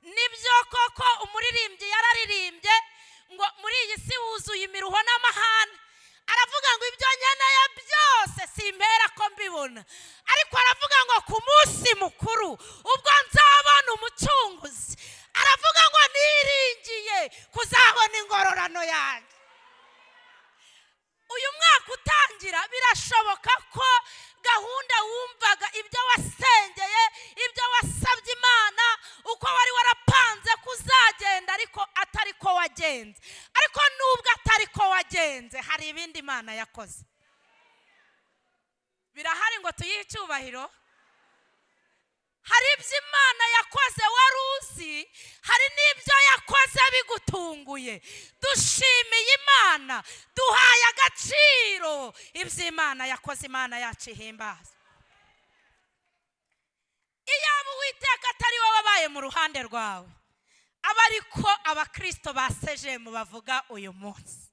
nibyo koko, umuririmbyi yararirimbye ngo muri iyi si wuzuye imiruho n'amahane. Aravuga ngo ibyo nkeneye byose simpera ko mbibona, ariko aravuga ngo ku munsi mukuru ubwo nzabona Umucunguzi, aravuga ngo niringiye kuzabona ingororano yanjye. Uyu mwaka utangira, birashoboka ko gahunda wumvaga, ibyo wasengeye, ibyo wasabye Imana, uko wari warapanze kuzagenda, ariko atari ko wagenze. Ariko nubwo atari ko wagenze, hari ibindi Imana yakoze. Birahari ngo tuyihe icyubahiro. Hari ibyo Imana yakoze wari uzi, hari n'ibyo yakoze bigutunguye. Dushimiye Imana, duhaye agaciro ibyo Imana yakoze. Imana yacu ihimbaza. Iyaba Uwiteka atari wowe wabaye mu ruhande rwawe, aba ariko abakirisito ba sejemu bavuga uyu munsi.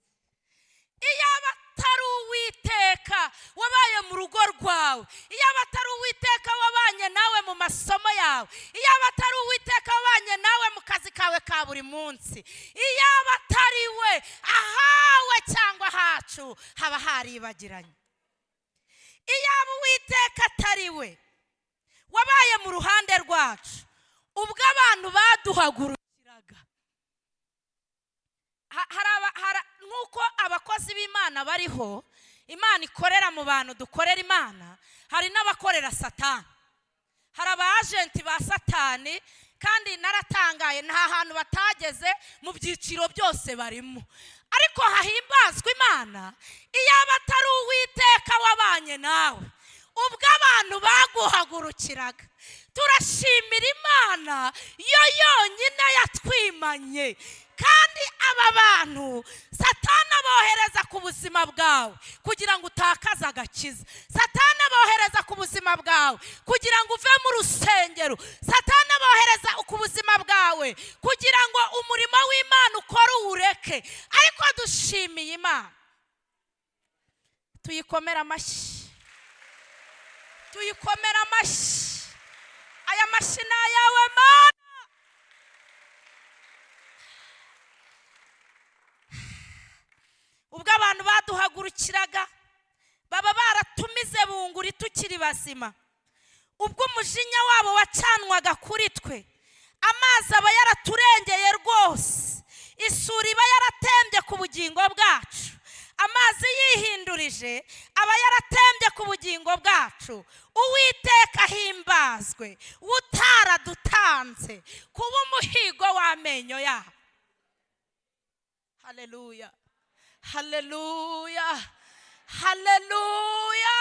Iyaba atari Uwiteka wabaye mu rugo rwawe, iyaba atari Uwiteka wabanye nawe mu masomo yawe, iyaba atari Uwiteka wabanye nawe mu kazi kawe ka buri munsi, iyaba atari we, ahawe cyangwa ahacu haba haribagiranye. Iyaba Uwiteka atari we wabaye mu ruhande rwacu ubwo abantu baduhagurukiraga. Nk'uko abakozi b'Imana bariho, Imana ikorera mu bantu, dukorera Imana, hari n'abakorera Satani, hari aba agent ba Satani. Kandi naratangaye, nta hantu batageze, mu byiciro byose barimo. Ariko hahimbazwa Imana. Iyaba atari Uwiteka wabanye nawe ubwo abantu baguhagurukiraga, turashimira Imana yo yonyine yatwimanye. Kandi aba bantu Satana abohereza ku buzima bwawe kugira ngo utakaze agakiza, Satana abohereza ku buzima bwawe kugira ngo uve mu rusengero, Satana abohereza ku buzima bwawe kugira ngo umurimo w'Imana ukore uwureke. Ariko dushimiye Imana, tuyikomere amashyi, tuyikomere amashyi. Aya mashyi ni ayawe, Mana. Ubwo abantu baduhagurukiraga baba baratumize bunguri tukiri bazima, ubwo umujinya wabo wacanwaga kuri twe, amazi aba yaraturengeye rwose, isuri iba yaratembye ku bugingo bwacu, amazi yihindurije aba yaratembye ku bugingo bwacu. Uwiteka ahimbazwe, utaradutanze kuba umuhigo w'amenyo yabo. Haleluya, haleluya, haleluya!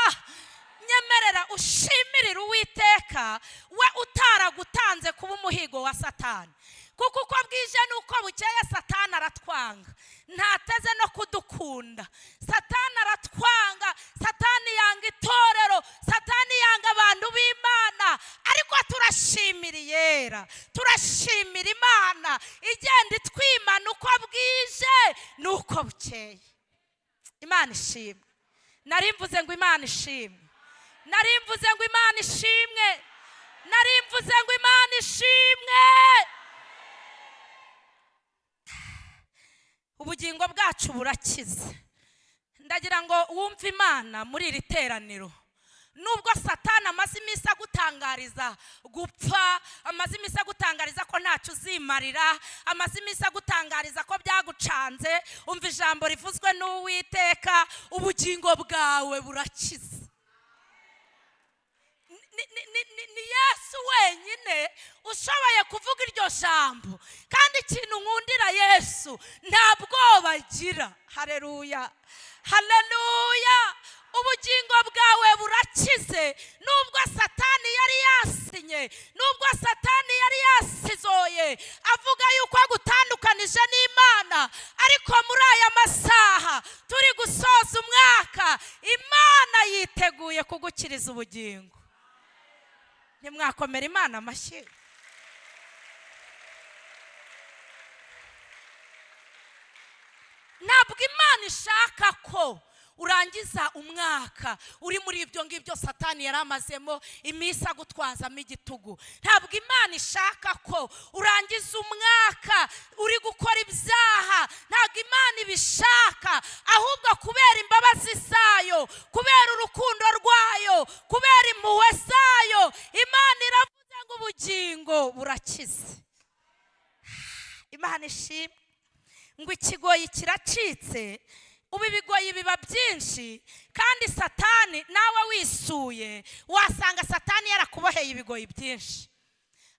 Nyemerera ushimirire Uwiteka, we utaragutanze kuba umuhigo wa Satani, kuko uko bwije n'uko bukeye Satani aratwanga, ntateze no kudukunda. Satani aratwanga, Satani yanga itorero, Satani yanga abantu b'Imana. Ariko turashimira Iyera, turashimira Imana igenda itwimana uko bwije n'uko bukeye. Imana ishimwe! Nari mvuze ngo Imana ishimwe, nari mvuze ngo Imana ishimwe, nari mvuze ngo Imana ishimwe. Ubugingo bwacu burakize. Ndagira ngo wumve Imana muri iri teraniro. Nubwo Satani amaze iminsi agutangariza gupfa, amaze iminsi agutangariza ko ntacyo uzimarira, amaze iminsi agutangariza ko byagucanze, umva ijambo rivuzwe n'Uwiteka: ubugingo bwawe burakize. Ni Yesu wenyine ushoboye kuvuga iryo jambo. Kandi ikintu nkundira Yesu, nta bwoba agira. Hareruya, haleluya! Ubugingo bwawe burakize. Nubwo Satani yari yasinye, nubwo Satani yari yasizoye avuga yuko agutandukanije n'Imana, ariko muri aya masaha turi gusoza umwaka, Imana yiteguye kugukiriza ubugingo. Ntimwakomera Imana amashyi? Ntabwo Imana ishaka ko urangiza umwaka uri muri ibyo ngibyo Satani yari amazemo iminsi agutwazamo igitugu. Ntabwo Imana ishaka ko urangiza umwaka uri gukora ibyaha. Ntabwo Imana ibishaka. Ahubwo kubera imbabazi zayo, kubera urukundo rwayo, kubera impuhwe zayo, Imana iravuze ngo ubugingo burakize. Imana ishimwe! Ngo ikigoyi kiracitse. Ubu ibigoyi biba byinshi, kandi Satani nawe wisuye wasanga Satani yarakuboheye ibigoyi byinshi.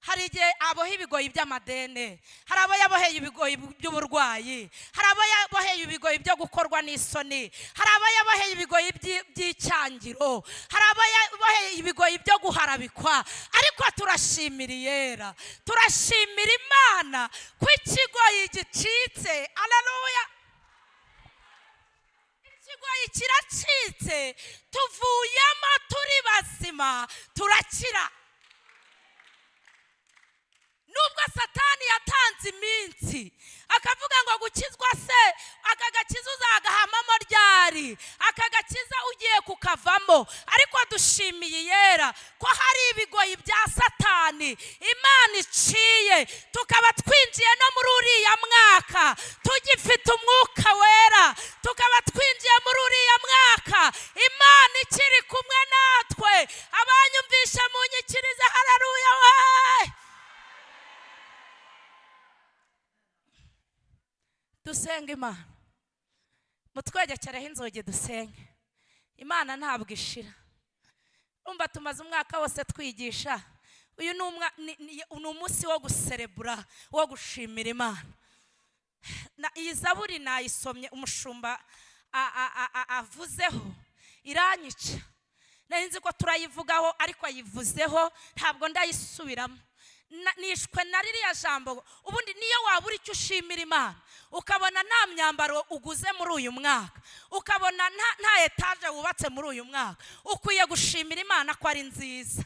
Hari igihe aboha ibigoyi by'amadene, hari abo yaboheye ibigoyi by'uburwayi, hari abo yaboheye ibigoyi byo gukorwa n'isoni, hari abo yaboheye ibigoyi by'icyangiro, hari abo yaboheye ibigoyi byo guharabikwa. Ariko turashimira Iyera, turashimira Imana ko ikigoyi gicitse. Aleluya! Ikigoyi kiracitse, tuvuyemo turi bazima, turakira. Nubwo Satani yatanze iminsi akavuga ngo gukizwa se, aka gakiza uzagahamamo ryari, aka gakiza ugiye kukavamo, ariko dushimiye Iyera ko hari ibigoyi bya Satani Imana iciye, tukaba twinjiye no muri uriya mwaka tugifite Umwuka Wera, tukaba twinjiye muri uriya mwaka Imana ikiri kumwe natwe. Abanyumvisha munyikirize haleluya we! Dusenga Imana, mutwegekereho inzugi dusenge Imana. Ntabwo ishira. Umva, tumaze umwaka wose twigisha. Uyu ni umunsi wo guserebura, wo gushimira Imana. Iyi zaburi nayisomye umushumba avuzeho iranyica. Nari nzi ko turayivugaho, ariko ayivuzeho ntabwo ndayisubiramo. Nishwe na ririya jambo. Ubundi niyo waba uri icyo ushimira Imana, ukabona nta myambaro uguze muri uyu mwaka, ukabona nta etaje wubatse muri uyu mwaka, ukwiye gushimira Imana ko ari nziza.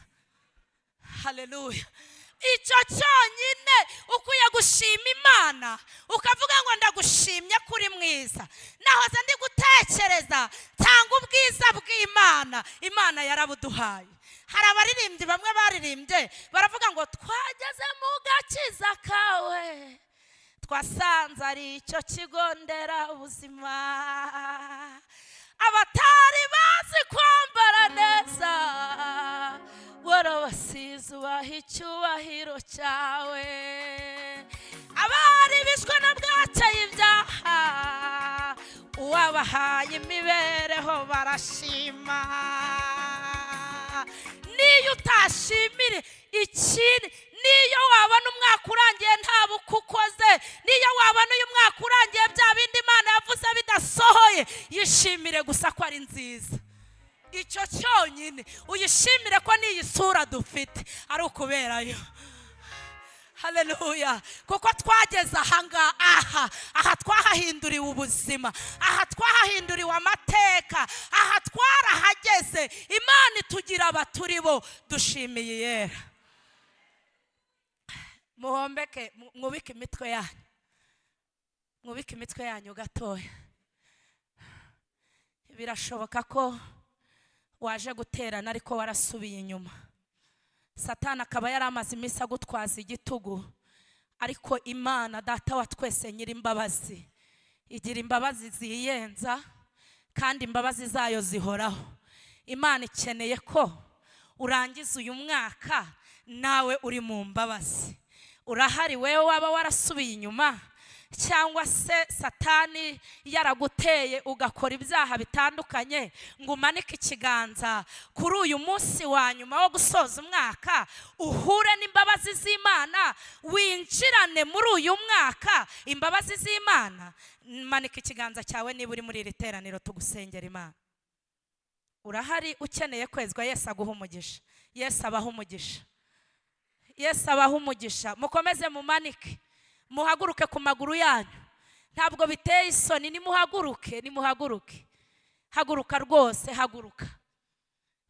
Haleluya! Icyo cyonyine ukwiye gushima Imana, ukavuga ngo ndagushimye kuri mwiza. Nahoze ndi gutekereza nsanga Dutanga ubwiza bw'Imana. Imana yarabuduhaye. Hari abaririmbyi bamwe baririmbye baravuga ngo twageze mu gakiza kawe, twasanze ari icyo kigo nderabuzima. Abatari bazi kwambara neza warabasize ubaha icyubahiro cyawe. Abari bishwe na bwacye ibyaha uwabahaye imibereho barashima. Niyo utashimire ikindi, niyo wabona umwaka urangiye nta bukwe ukoze, niyo wabona uyu mwaka urangiye bya bindi Imana yavuze bidasohoye, yishimire gusa ko ari nziza. Icyo cyonyine uyishimire ko n'iyi sura dufite ari ukuberayo. Haleluya. Kuko twageze ahangaha, aha twahahinduriwe ubuzima, aha twahahinduriwe amateka, aha twarahageze. Imana itugira abaturi bo. Dushimiye Iyera. Muhombeke, mwubike imitwe yanyu, mwubike imitwe yanyu gatoya. Birashoboka ko waje guterana ariko warasubiye inyuma. Satani akaba yari amaze iminsi agutwaza igitugu, ariko Imana Data wa twese nyir'imbabazi igira imbabazi ziyenza, kandi imbabazi zayo zihoraho. Imana ikeneye ko urangiza uyu mwaka nawe uri mu mbabazi. Urahari wewe waba warasubiye inyuma, cyangwa se Satani yaraguteye ugakora ibyaha bitandukanye, ngo umanike ikiganza kuri uyu munsi wa nyuma wo gusoza umwaka, uhure n'imbabazi z'Imana, winjirane muri uyu mwaka imbabazi z'Imana. Manika ikiganza cyawe niba uri muri iri teraniro, tugusengera Imana. Urahari ukeneye kwezwa, Yesu aguha umugisha. Yesu abaha umugisha. Yesu abaha umugisha. Mukomeze mumanike, muhaguruke ku maguru yanyu. Ntabwo biteye isoni, nimuhaguruke, nimuhaguruke. Haguruka rwose, haguruka.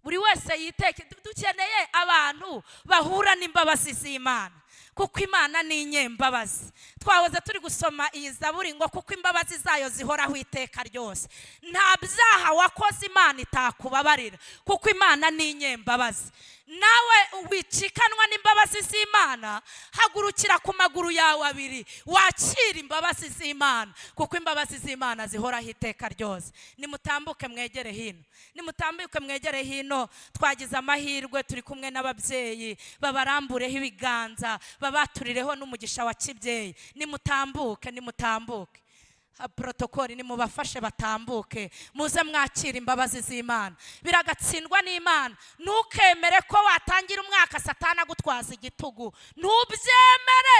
Buri wese yiteke. Dukeneye abantu bahura n'imbabazi z'Imana, kuko Imana ni inyembabazi. Twahoze turi gusoma iyi zaburi ngo kuko imbabazi zayo zihoraho iteka ryose. Nta byaha wakoze Imana itakubabarira, kuko Imana ni inyembabazi. Nawe wicikanwa n'imbabazi z'Imana, hagurukira ku maguru yawe abiri, wakira imbabazi z'Imana, kuko imbabazi z'Imana zihoraho iteka ryose. Nimutambuke mwegere hino, nimutambuke mwegere hino. Twagize amahirwe turi kumwe n'ababyeyi, babarambureho ibiganza, babaturireho n'umugisha wa kibyeyi. Nimutambuke, nimutambuke. Protokoli nimubafashe batambuke, muze mwakira imbabazi z'Imana. Biragatsindwa n'Imana. Ntukemere ko watangira umwaka Satani agutwaza igitugu, ntubyemere.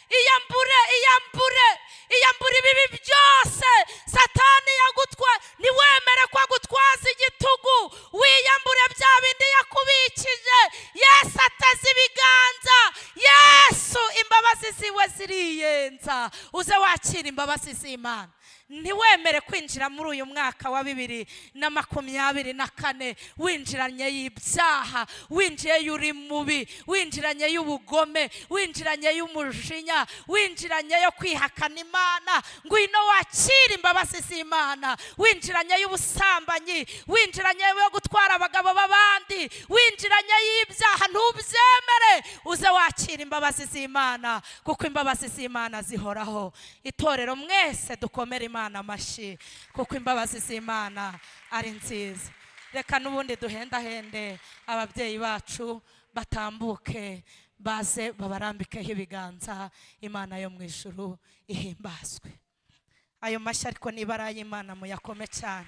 Iyambure, iyambure, iyambure ibibi byose Satani yagutwa. Ntiwemere ko agutwaza igitugu, wiyambure bya bindi yakubikije. Yesu ateze ibiganza. Yesu imbabazi ziwe ziriyenza. Uze wakira imbabazi z'Imana. Ntiwemere kwinjira muri uyu mwaka wa 2024 winjiranye y'ibyaha, winjiye y'uri mubi, winjiranye y'ubugome, winjiranye y'umujinya, winjiranye yo kwihakana Imana. Ngwino wakire imbabazi z'Imana. Winjiranye y'ubusambanyi, winjiranye yo gutwara abagabo b'abandi, winjiranye y'ibyaha, ntubyemere. Uze wakire imbabazi z'Imana, kuko imbabazi z'Imana zihoraho. Itorero mwese dukomere Imana amashyi, kuko imbabazi z'Imana ari nziza. Reka n'ubundi duhendahende ababyeyi bacu batambuke, baze babarambikeho ibiganza. Imana yo mu ijuru ihimbazwe. Ayo mashyi ariko niba ari ay'Imana muyakome cyane.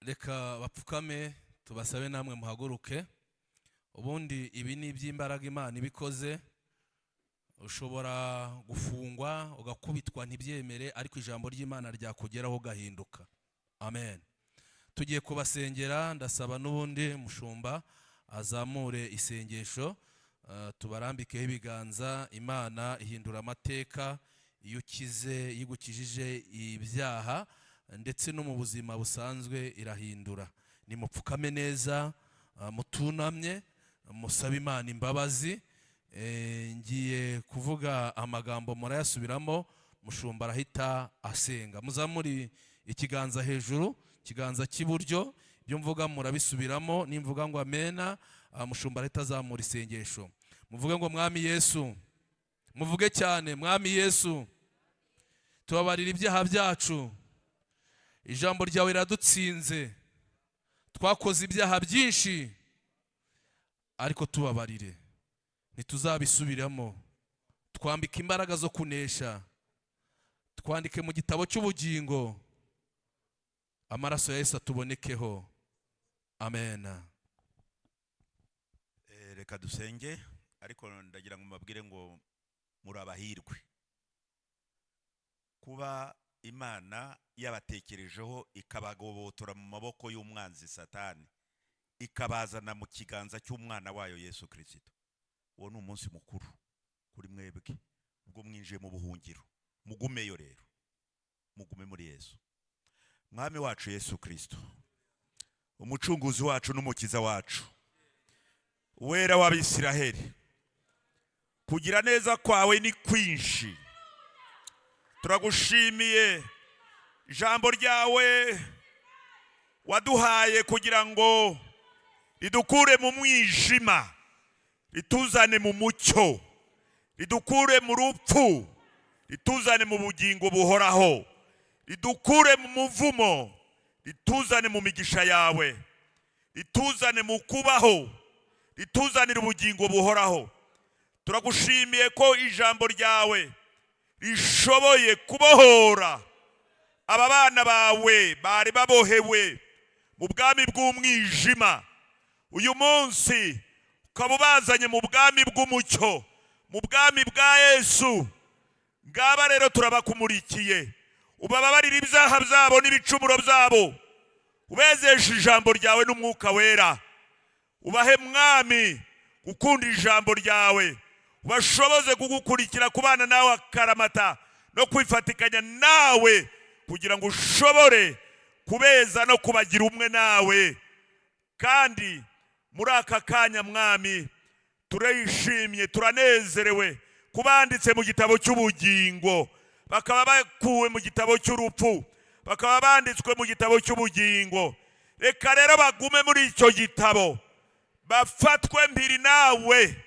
Reka bapfukame, tubasabe namwe muhaguruke. Ubundi ibi ni iby'imbaraga Imana ibikoze. Ushobora gufungwa ugakubitwa ntibyemere, ariko ijambo ry'Imana ryakugeraho ugahinduka. Amen. Tugiye kubasengera. Ndasaba n'ubundi mushumba azamure isengesho, tubarambikeho ibiganza. Imana ihindura amateka iyo ukize, iyo igukijije ibyaha, ndetse no mu buzima busanzwe irahindura. Nimupfukame neza, mutunamye, musabe Imana imbabazi. Ngiye kuvuga amagambo, murayasubiramo, mushumba arahita asenga. Muzamuri ikiganza hejuru, ikiganza cy'iburyo. Ibyo mvuga murabisubiramo. Nimvuga ngo amena, mushumba arahita azamura isengesho. Muvuge ngo: "Mwami Yesu." Muvuge cyane: "Mwami Yesu, tubabarira ibyaha byacu. Ijambo ryawe riradutsinze. Twakoze ibyaha byinshi, ariko tubabarire, ntituzabisubiramo. Twambike imbaraga zo kunesha, twandike mu gitabo cy'ubugingo, amaraso ya Yesu atubonekeho. Amen." Reka dusenge, ariko ndagira ngo mbabwire ngo muri abahirwe kuba Imana yabatekerejeho, ikabagobotora mu maboko y'umwanzi Satani, ikabazana mu kiganza cy'umwana wayo Yesu Kirisito. Uwo ni umunsi mukuru kuri mwebwe ubwo mwinjiye mu buhungiro. Mugumeyo rero, mugume muri Yesu. Mwami wacu Yesu Kirisito, umucunguzi wacu n'umukiza wacu, Wera w'Abisiraheli, kugira neza kwawe ni kwinshi. Turagushimiye ijambo ryawe waduhaye kugira ngo ridukure mu mwijima, rituzane mu mucyo, ridukure mu rupfu, rituzane mu bugingo buhoraho, ridukure mu muvumo, rituzane mu migisha yawe, rituzane mu kubaho, rituzanire ubugingo buhoraho. Turagushimiye ko ijambo ryawe rishoboye kubohora aba bana bawe bari babohewe mu bwami bw'umwijima, uyu munsi ukaba ubazanye mu bwami bw'umucyo, mu bwami bwa Yesu. Ngaba rero turabakumurikiye, ubababarire ibyaha byabo n'ibicumuro byabo, ubezeshe ijambo ryawe n'Umwuka Wera. Ubahe, Mwami, gukunda ijambo ryawe, ubashoboze kugukurikira, kubana nawe akaramata no kwifatikanya nawe, kugira ngo ushobore kubeza no kubagira umwe nawe. Kandi muri aka kanya, Mwami, turishimye, turanezerewe kubanditse mu gitabo cy'ubugingo, bakaba bakuwe mu gitabo cy'urupfu, bakaba banditswe mu gitabo cy'ubugingo. Reka rero bagume muri icyo gitabo, bafatwe mpiri nawe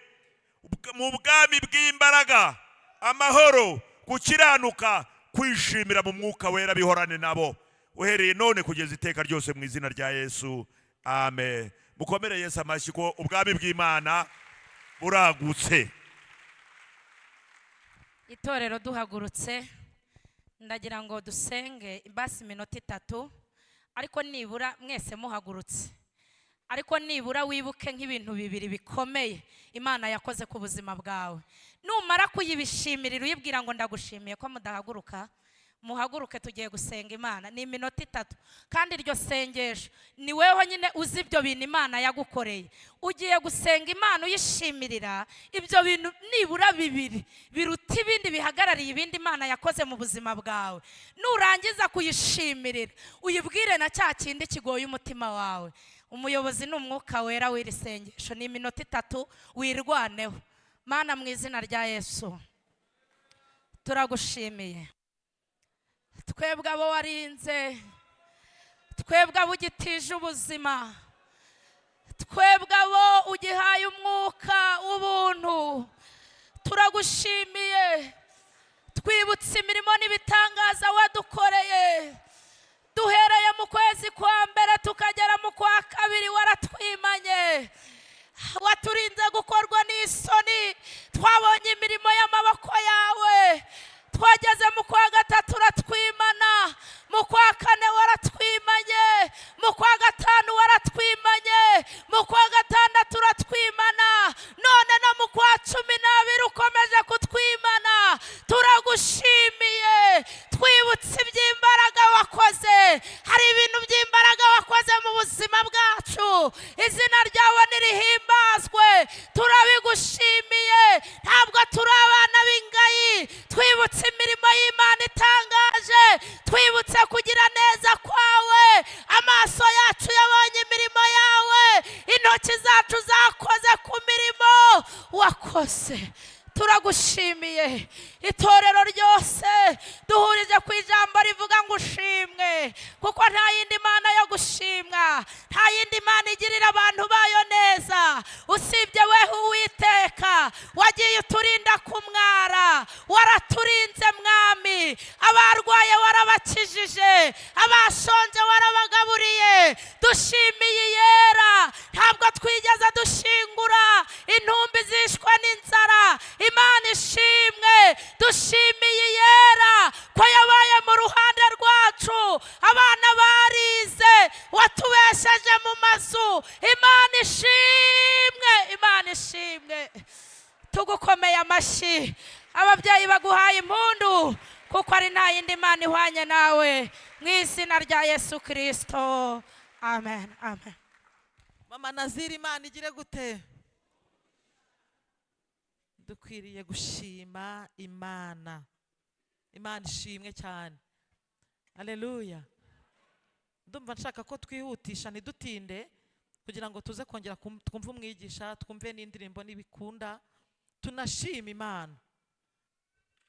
mu bwami bw'imbaraga, amahoro, gukiranuka, kwishimira mu Mwuka Wera, bihorane nabo uhereye none kugeza iteka ryose, mu izina rya Yesu, amen. Mukomere Yesu amashyi ko ubwami bw'Imana buragutse. Itorero, duhagurutse, ndagira ngo dusenge basi iminota 3, ariko nibura mwese muhagurutse, ariko nibura wibuke nk'ibintu bibiri bikomeye Imana yakoze ku buzima bwawe. Numara kuyibishimirira, uyibwira ngo ndagushimiye ko mudahaguruka, muhaguruke, tugiye gusenga Imana. Ni iminota 3, kandi iryo sengesho ni weho nyine uzi ibyo bintu Imana yagukoreye. Ugiye gusenga Imana uyishimirira ibyo bintu nibura bibiri biruta ibindi, bihagarariye ibindi Imana yakoze mu buzima bwawe. Nurangiza kuyishimirira, uyibwire na cya kindi kigoye umutima wawe. Umuyobozi ni Umwuka Wera w'iri sengesho. Ni iminota 3, wirwaneho. Mana, mu izina rya Yesu, turagushimiye. Twebwe abo warinze, twebwe abo ugitije ubuzima, twebwe abo ugihaye umwuka w'ubuntu, turagushimiye. Twibutse imirimo n'ibitangaza wadukoreye duhereye mu kwezi kwa mbere tukagera mu kwa kabiri. Waratwimanye, waturinze gukorwa n'isoni, twabonye imirimo y'amaboko yawe. Twageze mu kwa gatatu uratwimana, mu kwa kane waratwimanye, mu kwa gatanu waratwimanye, mu kwa gatandatu uratwimana, none no mu kwa 12 ukomeje kutwimana. Turagushimiye. Twibutse iby'imbaraga wakoze. Hari ibintu by'imbaraga wakoze mu buzima bwacu. Izina ryawe nirihimbazwe. Turabigushimiye. Ntabwo turi abana b'ingayi. Twibutse imirimo y'Imana itangaje, twibutse kugira neza kwawe. Amaso yacu yabonye imirimo yawe, intoki zacu zakoze ku mirimo wakoze. Urakoze, turagushimiye. Itorero ryose duhurije ku ijambo rivuga ngo ushimwe, kuko nta yindi mana yo gushimwa, nta yindi mana igirira abantu bayo neza usibye weho Uwiteka. Wagiye uturinda kumwara, waraturinze Mwami. Abarwaye warabakijije, abashonje warabagaburiye. Dushimiye Iyera, ntabwo twigeze dushingura intumbi zishwe n'inzara. Imana ishimwe. Dushimiye Iyera ko yabaye mu ruhande rwacu, abana barize, watubesheje mu mazu. Imana ishimwe, Imana ishimwe. Tugukomeye amashyi, ababyeyi baguhaye impundu, kuko ari nta yindi Mana ihwanye nawe. Mu izina rya Yesu Kristo, amen, amen. Mama Nazira, Imana igire gute? Dukwiriye gushima Imana. Imana ishimwe cyane. Haleluya. Ndumva nshaka ko twihutisha ntidutinde, kugira ngo tuze kongera twumve umwigisha, twumve n'indirimbo n'ibikunda, tunashima Imana.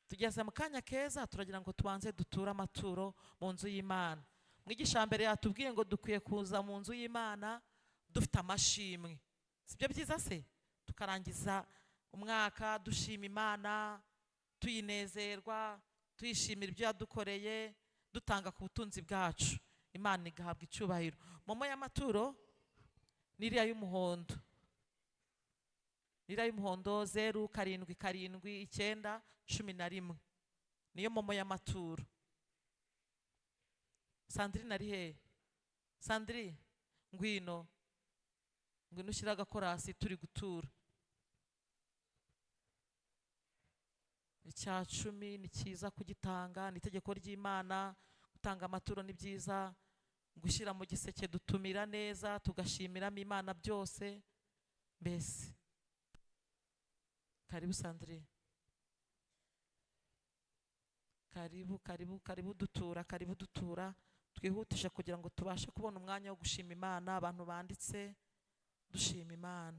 Tugeze mu kanya keza, turagira ngo tubanze duture amaturo mu nzu y'Imana. Mwigisha mbere yatubwiye ngo dukwiye kuza mu nzu y'Imana dufite amashimwe. Sibyo byiza se? Tukarangiza umwaka dushima Imana, tuyinezerwa, tuyishimira ibyo yadukoreye, dutanga ku butunzi bwacu. Imana igahabwa icyubahiro. Momo y'amaturo n'iriya y'umuhondo, n'iriya y'umuhondo 0 7 7 9 11 niyo momo y'amaturo. Sandrine ari hehe? Sandrine, ngwino, ngwino ushyire agakorasi turi gutura. 10% ni cyiza kugitanga, ni itegeko ry'Imana. Gutanga amaturo ni byiza, gushyira mu giseke dutumira neza, tugashimiramo Imana byose. Mbese karibu Sandrine, karibu, karibu, karibu dutura, karibu dutura. Twihutisha kugira ngo tubashe kubona umwanya wo gushima Imana. Abantu banditse dushima Imana.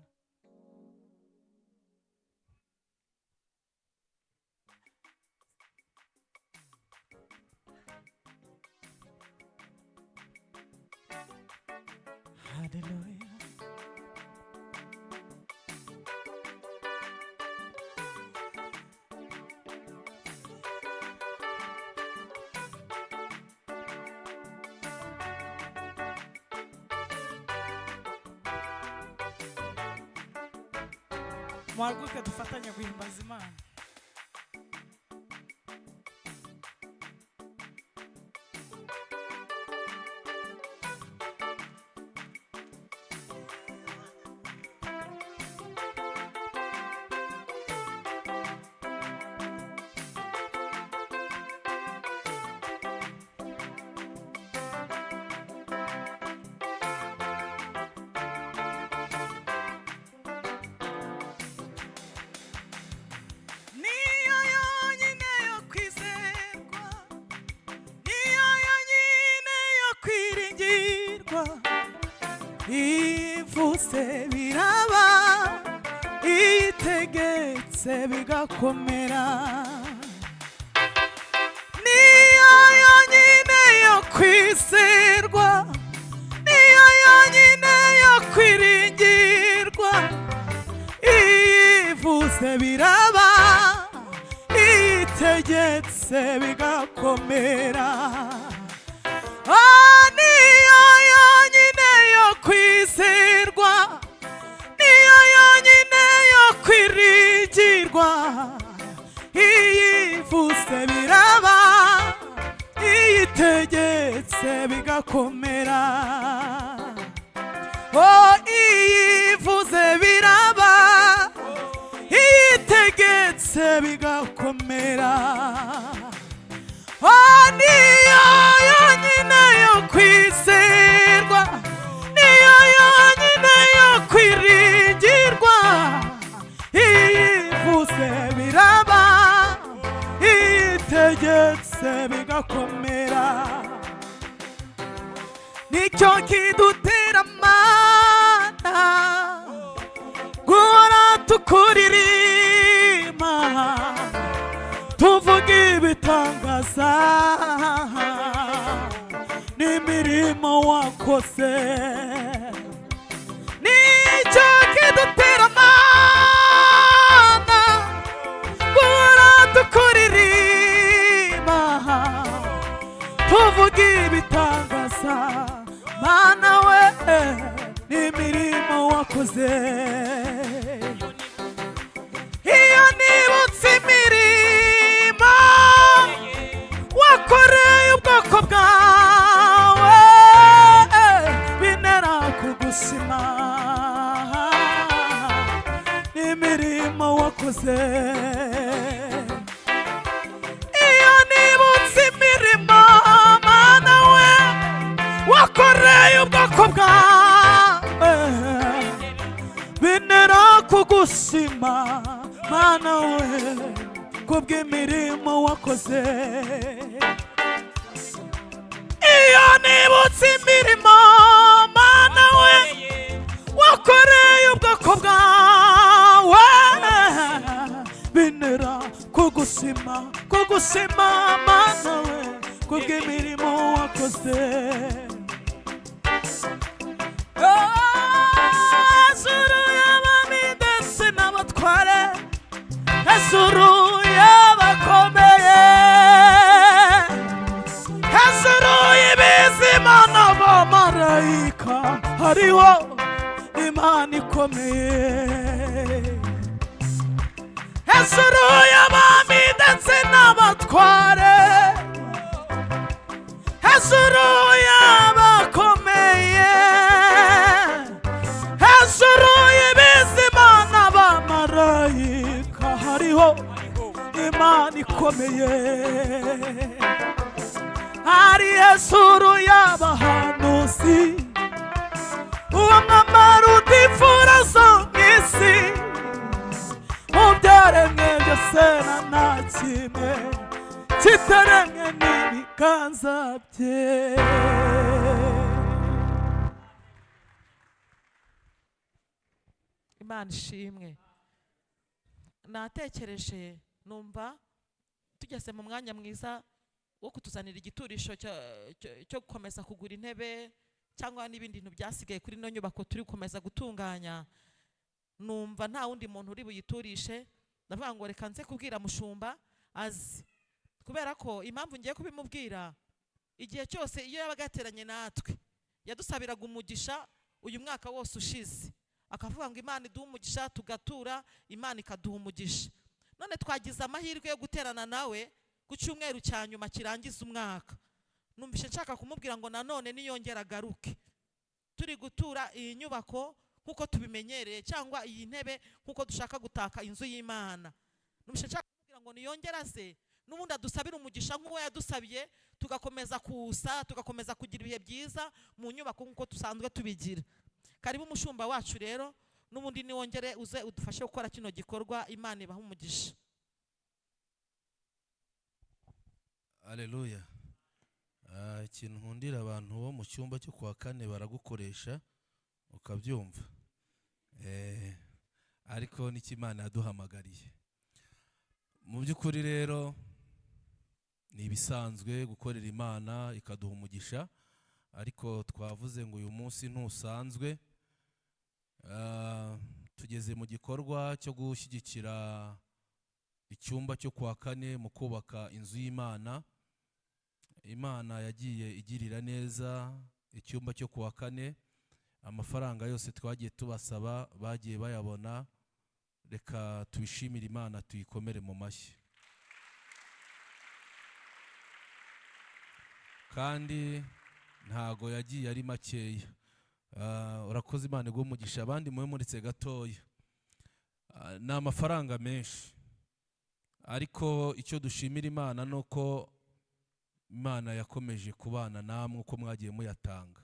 Hallelujah. Muhaguruke dufatanye guhimbaza Imana. Niyo yonyine yo kwizerwa, niyo yonyine yo kwiringirwa, ivuze biraba, itegetse bigakomera. Niyo yonyine yo kwizerwa, niyo yonyine yo kwiringirwa, ivuze biraba, itegetse bigakomera. Ah, niyo yonyine yo kwizerwa, niyo yonyine yo kwiringirwa, ivuze biraba, itegetse bigakomera. Oh, ivuze biraba, itegetse bigakomera. Oh, niyo yonyine yo kwizerwa, niyo yonyine yo kwiringirwa, ivuze biraba, itegetse bigakomera. Nicyo kidutera amana guhora tukuririmba, wakoze, nicyo kidutera Mana guhora tukuririmba, tuvuga ibitangaza Mana we n'imirimo wakoze. Iyo nibutse imirimo wakoreye ubwoko bwawe, bintera kugushima n'imirimo wakoze. Iyo nibutse imirimo Mana we wakoreye ubwoko bwawe, bintera kugushima Mana we kubw'imirimo wakoze. Iyo nibutse imirimo Mana we wakoreye ubwoko bwawe, bintera kugushima, kugushima Mana we kubw'imirimo wakoze. Hejuru y'abami ndetse n'abatware, hejuru y'abakomeye, hejuru y'ibizima n'abamarayika, hariho Imana ikomeye. Hejuru y'abami ndetse n'abatware, hejuru y'abakomeye, hejuru y'ibizima n'abamarayika, hariho Imana ikomeye. Ari hejuru y'abahanuzi, uwo mwamara utifura zo mu isi, mu byaremwe byose na kimwe kitaremwe n'ibiganza bye. Imana ishimwe. Natekereje numva tugeze mu mwanya mwiza wo kutuzanira igiturisho cyo gukomeza kugura intebe cyangwa n'ibindi bintu byasigaye kuri ino nyubako turi gukomeza gutunganya. Numva nta wundi muntu uri buyiturishe, ndavuga ngo reka nze kubwira mushumba azi, kubera ko impamvu ngiye kubimubwira, igihe cyose iyo yabaga yateranye natwe yadusabiraga umugisha uyu mwaka wose ushize, akavuga ngo Imana iduhe umugisha, tugatura Imana ikaduha umugisha. None twagize amahirwe yo guterana nawe ku cyumweru cya nyuma kirangiza umwaka. Numvise nshaka kumubwira ngo nanone niyongera agaruke, turi gutura iyi nyubako nkuko tubimenyereye, cyangwa iyi ntebe nkuko dushaka gutaka inzu y'Imana. Numvise nshaka kumubwira ngo niyongera aze n'ubundi adusabire umugisha nk'uwo yadusabiye, tugakomeza kusa, tugakomeza kugira ibihe byiza mu nyubako nkuko dusanzwe tubigira. Karibu mushumba wacu rero, n'ubundi niwongere uze udufashe gukora kino gikorwa. Imana ibahe umugisha. Haleluya. Ikintu nkundira abantu bo mu cyumba cyo kuwa kane baragukoresha ukabyumva, ariko n'icyo Imana yaduhamagariye mu by'ukuri rero ni ibisanzwe gukorera Imana ikaduha umugisha, ariko twavuze ngo uyu munsi ntusanzwe. Tugeze mu gikorwa cyo gushyigikira icyumba cyo kuwa kane mu kubaka inzu y'Imana. Imana yagiye igirira neza icyumba cyo kuwa kane, amafaranga yose twagiye tubasaba bagiye bayabona. Reka tubishimire Imana, tuyikomere mu mashyi. Kandi ntago yagiye ari makeya. Urakoze Imana iguhe umugisha. Abandi mube muritse gatoya. Ni amafaranga menshi, ariko icyo dushimira Imana nuko Imana yakomeje kubana namwe uko mwagiye muyatanga.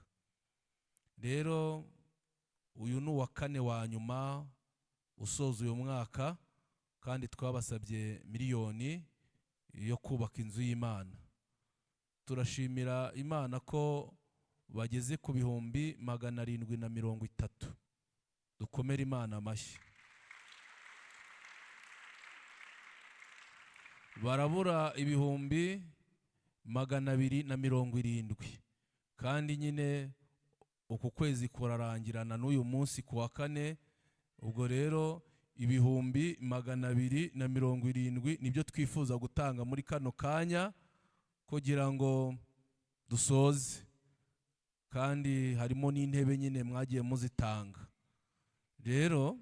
Rero uyu ni uwa kane wa nyuma usoza uyu mwaka, kandi twabasabye miliyoni yo kubaka inzu y'Imana. Turashimira Imana ko bageze ku 730,000. Dukomere Imana amashyi. Barabura 270,000, kandi nyine Uku kwezi kurarangirana n'uyu munsi ku wa kane. Ubwo rero 270,000 nibyo twifuza gutanga muri kano kanya kugira ngo dusoze, kandi harimo n'intebe nyine mwagiye muzitanga. Rero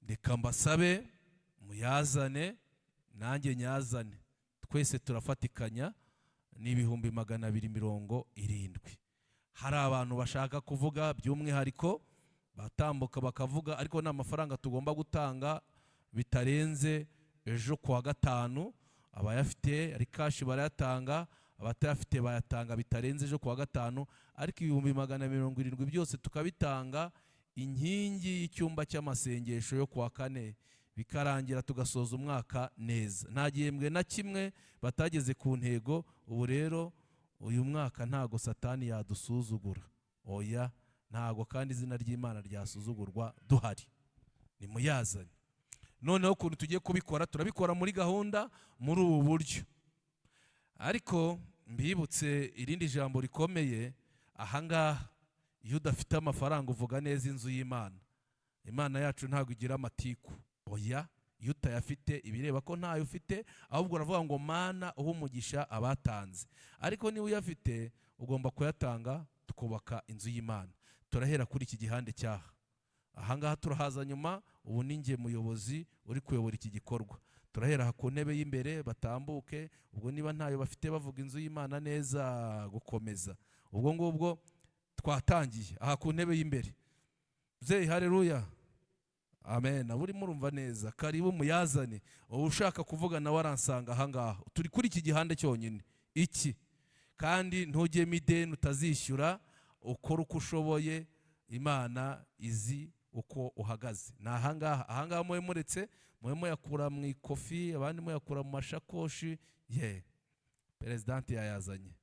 reka mbasabe muyazane, nanjye nyazane, twese turafatikanya. Ni 270,000. Hari abantu bashaka kuvuga by'umwihariko batambuka bakavuga, ariko ni amafaranga tugomba gutanga bitarenze ejo kuwa gatanu. Abayafite ari cash barayatanga, abatayafite bayatanga bitarenze ejo kuwa gatanu. Ariko 270,000 byose tukabitanga, inkingi y'icyumba cy'amasengesho yo kuwa kane bikarangira, tugasoza umwaka neza, nta gihembwe na kimwe batageze ku ntego. Ubu rero uyu mwaka ntago Satani yadusuzugura, oya, ntago, kandi izina ry'Imana ryasuzugurwa duhari. Nimuyazane. Noneho ukuntu tugiye kubikora, turabikora muri gahunda muri ubu buryo. Ariko mbibutse irindi jambo rikomeye ahangaha: iyo udafite amafaranga uvuga neza inzu y'Imana. Imana yacu ntabwo igira amatiku, oya. Iyo utayafite ibireba ko ntayo ufite, ahubwo uravuga ngo: "Mana, uha umugisha abatanze." Ariko niba uyafite ugomba kuyatanga, tukubaka inzu y'Imana. Turahera kuri iki gihande cyaha ahangaha, turahaza nyuma. Ubu ni njye muyobozi uri kuyobora iki gikorwa. Turahera aha ku ntebe y'imbere, batambuke. Ubwo niba ntayo bafite bavuga inzu y'Imana neza gukomeza. Ubwo ngubwo twatangiye aha ku ntebe y'imbere. Mubyeyi, hareruya, amen. Abo urimo urumva neza, karibu muyazane. Uba ushaka kuvuga nawe aransanga ahangaha. Turi kuri iki gihande cyonyine iki, kandi ntujyemo ideni utazishyura. Ukora uko ushoboye, Imana izi uko uhagaze. Ni ahangaha, ahangaha mube muretse, mube muyakura mu ikofi, abandi muyakura mu mashakoshi. Ye perezidanti yayazanye,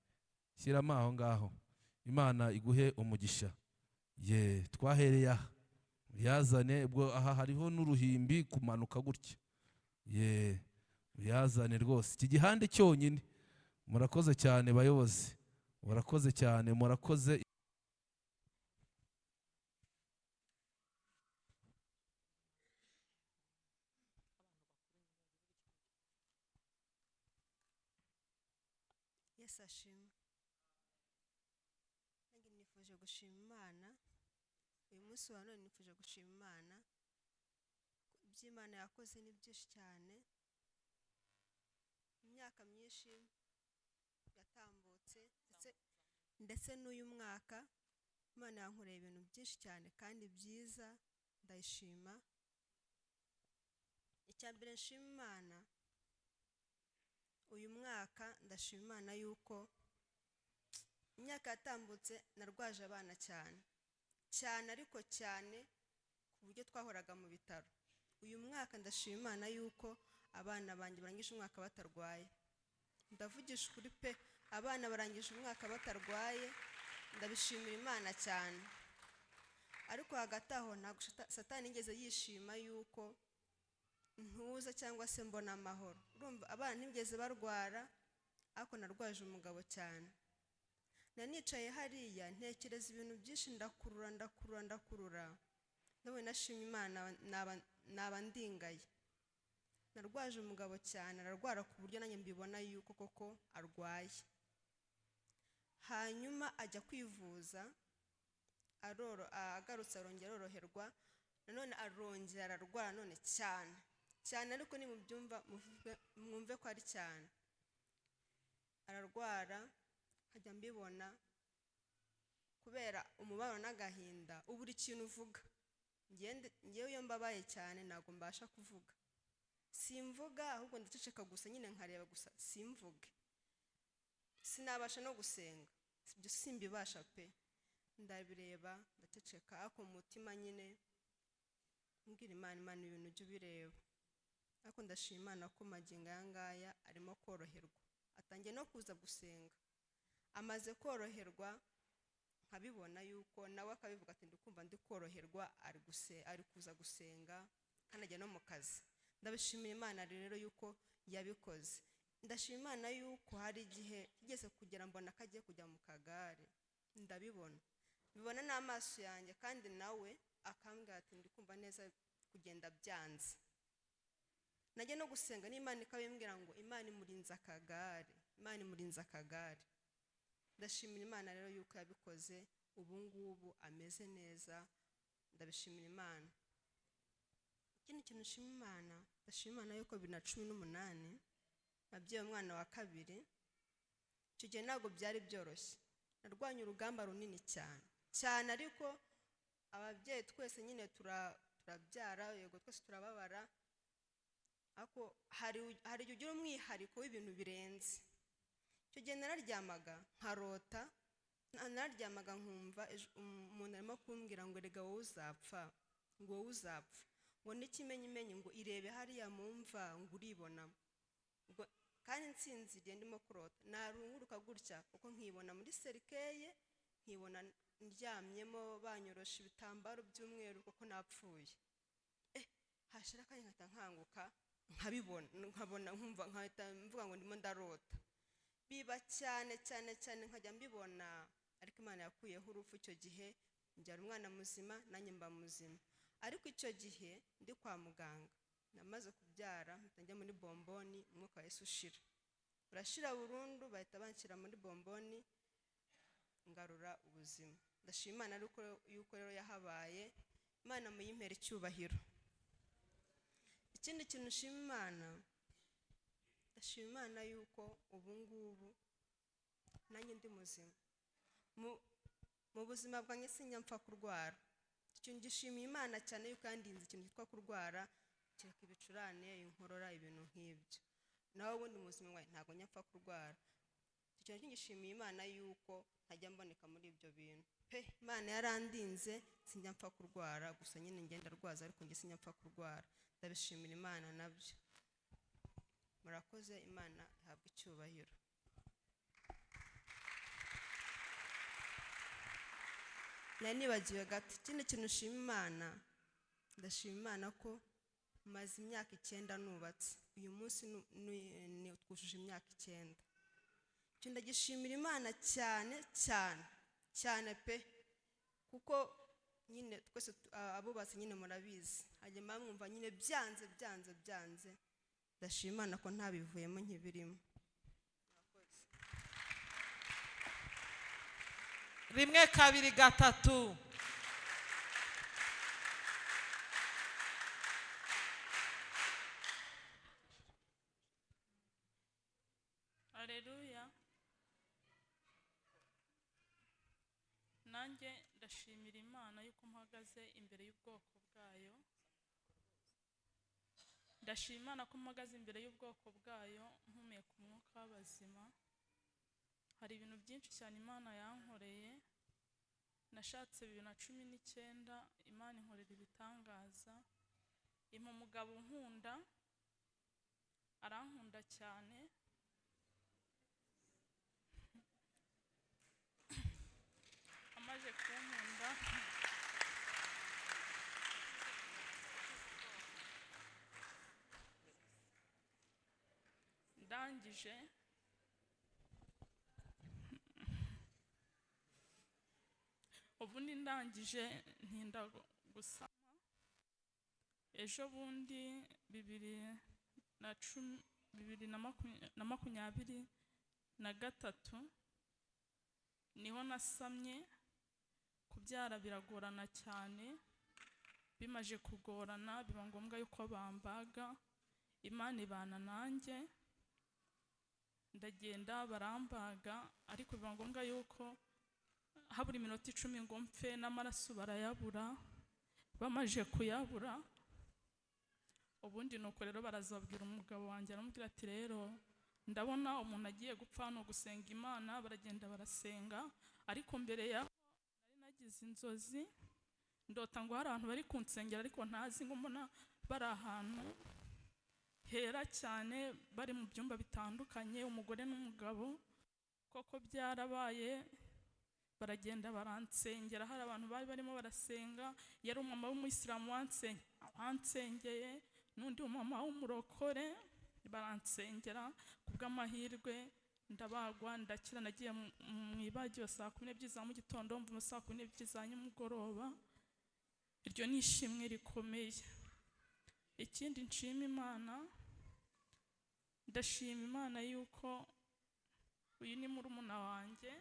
shyiramo aho ngaho. Imana iguhe umugisha. Ye twahereye aha, uyazane. Ubwo aha hariho n'uruhimbi kumanuka gutya. Ye uyazane rwose, iki gihande cyonyine. Murakoze cyane bayobozi, murakoze cyane, murakoze. Yesu ashimwe. Nanjye nifuje gushima Imana uyu munsi wa none, nifuje gushima Imana. Ibyo Imana yakoze ni byinshi cyane. Imyaka myinshi yatambutse, ndetse n'uyu mwaka Imana yankoreye ibintu byinshi cyane kandi byiza, ndayishima. Icya mbere nshima Imana uyu mwaka, ndashima Imana yuko imyaka yatambutse narwaje abana cyane cyane, ariko cyane ku buryo twahoraga mu bitaro. Uyu mwaka ndashima Imana yuko abana banjye barangije umwaka batarwaye. Ndavugisha ukuri pe, abana barangije umwaka batarwaye, ndabishimira Imana cyane. Ariko hagati aho ntabwo Satani yigeze yishima yuko ntuza cyangwa se mbona amahoro. Urumva, abana ntibigeze barwara, ariko narwaje umugabo cyane. Nanicaye hariya ntekereza ibintu byinshi, ndakurura, ndakurura, ndakurura, nawe nashimye Imana naba ndingaye. Narwaje umugabo cyane, ararwara ku buryo nanjye mbibona yuko koko arwaye. Hanyuma ajya kwivuza, agarutse arongera aroroherwa, nanone arongera ararwara none cyane cyane. Ariko nimubyumva mwumve ko ari cyane. Ararwara nkajya mbibona, kubera umubabaro n'agahinda ubura ikintu uvuga. Ngewe iyo mbabaye cyane ntabwo mbasha kuvuga, simvuga, ahubwo ndaceceka gusa nyine, nkareba gusa, simvuge. Sinabasha no gusenga, ibyo simbibasha pe. Ndabireba ndaceceka, ariko mu mutima nyine mbwira Imana: "Imana, ibintu ujye ubireba." Ariko ndashima Imana ko magingo aya ngaya arimo koroherwa, atangiye no kuza gusenga. Amaze koroherwa nkabibona yuko nawe akabivuga ati: "Ndikumva ndi koroherwa." Ari kuza gusenga kandi ajya no mu kazi. Ndabishimira Imana rero yuko yabikoze. Ndashima Imana yuko hari igihe kigeze kugera mbona ko agiye kujya mu kagare, ndabibona. Mbibona n'amaso yanjye, kandi nawe akambwira ati ndi kumva neza kugenda byanze. Najya no gusenga n'Imana ikabimbwira ngo Imana imurinze akagare, Imana imurinze akagare. Ndashimira Imana rero yuko yabikoze, ubu ngubu ameze neza, ndabishimira Imana. Ikindi kintu nshima Imana, ndashima Imana yuko 2018 nabyaye umwana wa kabiri. Icyo gihe ntabwo byari byoroshye, narwanye urugamba runini cyane cyane, ariko ababyeyi twese nyine turabyara, yego twese turababara, ariko hari igihe ugira umwihariko w'ibintu birenze. Icyo gihe nararyamaga nkarota, nararyamaga nkumva umuntu arimo kumbwira ngo erega wowe uzapfa, ngo wowe uzapfa, ngo n'ikimenyimenyi ngo irebe hariya mu mva ngo uribonamo. Kandi nsinziriye ndimo kurota, narunguruka gutya kuko nkibona muri serikeye, nkibona ndyamyemo banyorosha ibitambaro by'umweru kuko napfuye. Hashira akanya nkahita nkanguka nkabibona, nkabona nkumva nkahita mvuga ngo ndimo ndarota. Biba cyane cyane cyane nkajya mbibona, ariko Imana yakuyeho urupfu icyo gihe, mbyara umwana muzima nanjye mba muzima. Ariko icyo gihe ndi kwa muganga, namaze kubyara mpita njya muri bomboni, umwuka wa Yesu ushira, urashira burundu, bahita banshyira muri bomboni ngarura ubuzima. Ndashima Imana yuko rero yahabaye, Imana muyimpere icyubahiro. Ikindi kintu nshima Imana, ndashima Imana yuko ubu ngubu nanjye ndi muzima. Mu buzima bwanjye sinjya mpfa kurwara. Ikintu gishimiye Imana cyane yuko yandinze ikintu cyitwa kurwara, kereka ibicurane, inkorora, ibintu nk'ibyo. Nawe ubundi mu buzima bwanjye ntabwo njya mpfa kurwara. Icyo kintu gishimiye Imana yuko ntajya mboneka muri ibyo bintu pe. Imana yarandinze sinjya mpfa kurwara, gusa nyine ngenda rwaza ariko njye sinjya mpfa kurwara. Ndabishimira Imana nabyo. Murakoze, Imana ihabwe icyubahiro. Nari nibagiwe gato, ikindi kintu nshima Imana, ndashima Imana ko maze imyaka 9 nubatse. Uyu munsi twujuje imyaka 9. Icyo ndagishimira Imana cyane cyane cyane pe, kuko nyine twese abubatse nyine murabizi, hanyuma mwumva nyine byanze byanze byanze. Ndashima Imana ko ntabivuyemo nkibirimo. 1 2 3. Haleluya. Nanjye ndashimira Imana yuko mpagaze imbere y'ubwoko bwayo. Ndashima Imana ko mpagaze imbere y'ubwoko bwayo mpumeka umwuka w'abazima. Hari ibintu byinshi cyane Imana yankoreye. Nashatse 2019, Imana inkorera ibitangaza. Impa umugabo unkunda, arankunda cyane. Amaze kunkunda ndangije ubundi ndangije ntinda gusama. Ejo bundi 2023 niho nasamye. Kubyara biragorana cyane, bimaje kugorana biba ngombwa yuko bambaga. Imana ibana nanjye, ndagenda barambaga, ariko biba ngombwa yuko habura iminota 10 ngo mpfe, n'amaraso barayabura. Bamaje kuyabura ubundi nuko rero barazabwira umugabo wanjye, aramubwira ati rero ndabona umuntu agiye gupfa no gusenga Imana. Baragenda barasenga, ariko mbere yaho nari nagize inzozi, ndota ngo hari abantu bari kunsengera ariko ntazi, ngo mbona bari ahantu hera cyane, bari mu byumba bitandukanye, umugore n'umugabo. Koko byarabaye, baragenda baransengera, hari abantu bari barimo barasenga. Yari umumama w'umuyisilamu wansengeye n'undi mumama w'umurokore, baransengera. Kubw'amahirwe Ndabagwa, ndakira. Nagiye mu ibagiro saa 12 za mu gitondo, mva saa 12 za nimugoroba. Iryo ni ishimwe rikomeye. Ikindi nshima Imana, ndashima Imana yuko uyu ni murumuna wanjye.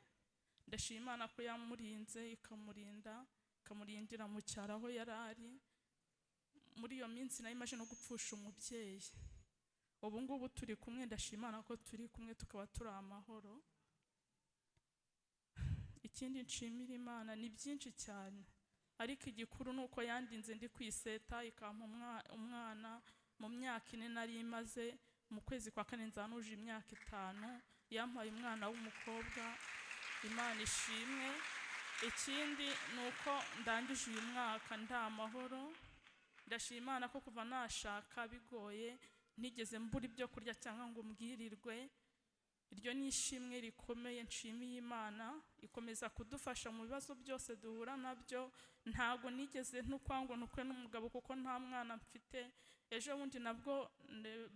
Ndashima Imana ko yamurinze, ikamurinda, ikamurindira mu cyaro aho yari ari. Muri iyo minsi nayo imaze no gupfusha umubyeyi. Ubu ngubu turi kumwe, ndashima Imana ko turi kumwe, tukaba turi amahoro. Ikindi nshimira Imana ni byinshi cyane, ariko igikuru ni uko yandinze ndi kwiseta, ikampa umwana mu myaka 4 nari imaze. Mu kwezi kwa 4 nzanuje imyaka 5, yampaye umwana w'umukobwa. Imana ishimwe. Ikindi ni uko ndangije uyu mwaka nda amahoro. Ndashima Imana ko kuva nashaka bigoye ntigeze mbura ibyo kurya cyangwa ngo mbwirirwe. Iryo ni ishimwe rikomeye nshimiye Imana, ikomeza kudufasha mu bibazo byose duhura nabyo. Ntago nigeze ntukwangwa ntukwe n'umugabo kuko nta mwana mfite. Ejo bundi nabwo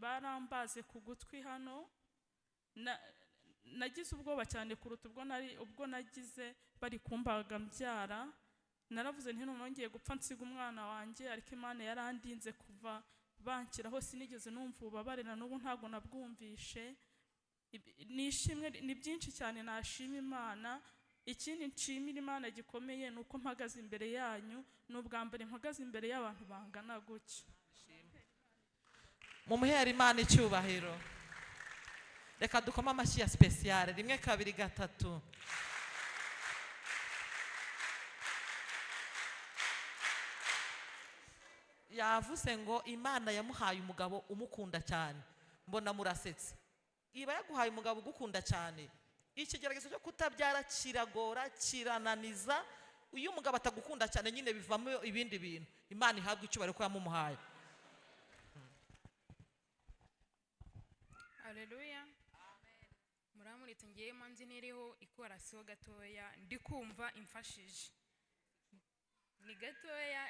barambaze ku gutwi hano, nagize ubwoba cyane kuruta ubwo nagize bari kumbaga mbyara. Naravuze nti none ngiye gupfa nsiga umwana wanjye, ariko Imana yarandinze kuva bankiraho, sinigeze numva ububabare na n'ubu ntago nabwumvishe. Ni ishimwe, ni byinshi cyane nashima Imana. Ikindi nshimira Imana gikomeye ni uko mpagaze imbere yanyu, ni ubwa mbere mpagaze imbere y'abantu bangana gutya. Mumuhere Imana icyubahiro. Reka dukome amashyi ya spesiyale, 1 2 3. Yavuze ngo Imana yamuhaye umugabo umukunda cyane. Mbona murasetse. Iba yaguhaye umugabo ugukunda cyane, ikigeragezo cyo kutabyara kiragora, kirananiza. Iyo umugabo atagukunda cyane nyine bivamo ibindi bintu. Imana ihabwe icyubahiro ko yamumuhaye. Haleluya. Muramuritse ngiye manzi niriho ikorasiho gatoya, ndi kumva imfashije. Ni gatoya,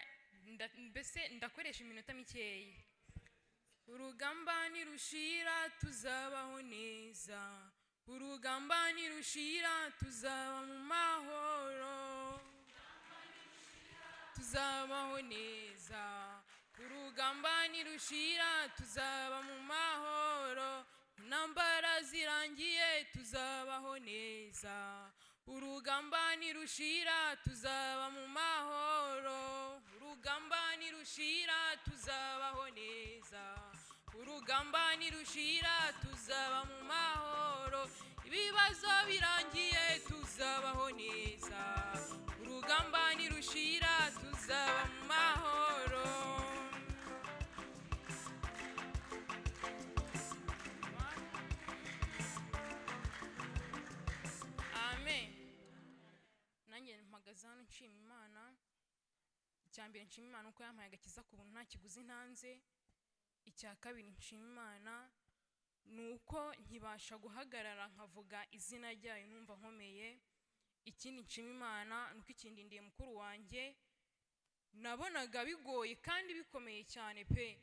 mbese ndakoresha iminota mikeya. Urugamba nirushira tuzabaho neza, urugamba nirushira tuzaba mu mahoro, tuzabaho neza. Urugamba nirushira tuzaba mu mahoro, intambara zirangiye tuzabaho neza. Urugamba nirushira tuzaba mu mahoro, urugamba nirushira tuzabaho neza. Urugamba nirushira tuzaba mu mahoro, ibibazo birangiye tuzabaho neza. Urugamba nirushira tuzaba mu mahoro. Amen. Nanjye mpagaze hano nshima Imana. Icya mbere nshima Imana uko yampaye agakiza ku buntu nta kiguzi ntanze. Icya kabiri nshima Imana ni uko nkibasha guhagarara nkavuga izina ryayo numva nkomeye. Ikindi nshima Imana ni uko ikindindiye mukuru wanjye nabonaga bigoye kandi bikomeye cyane pe,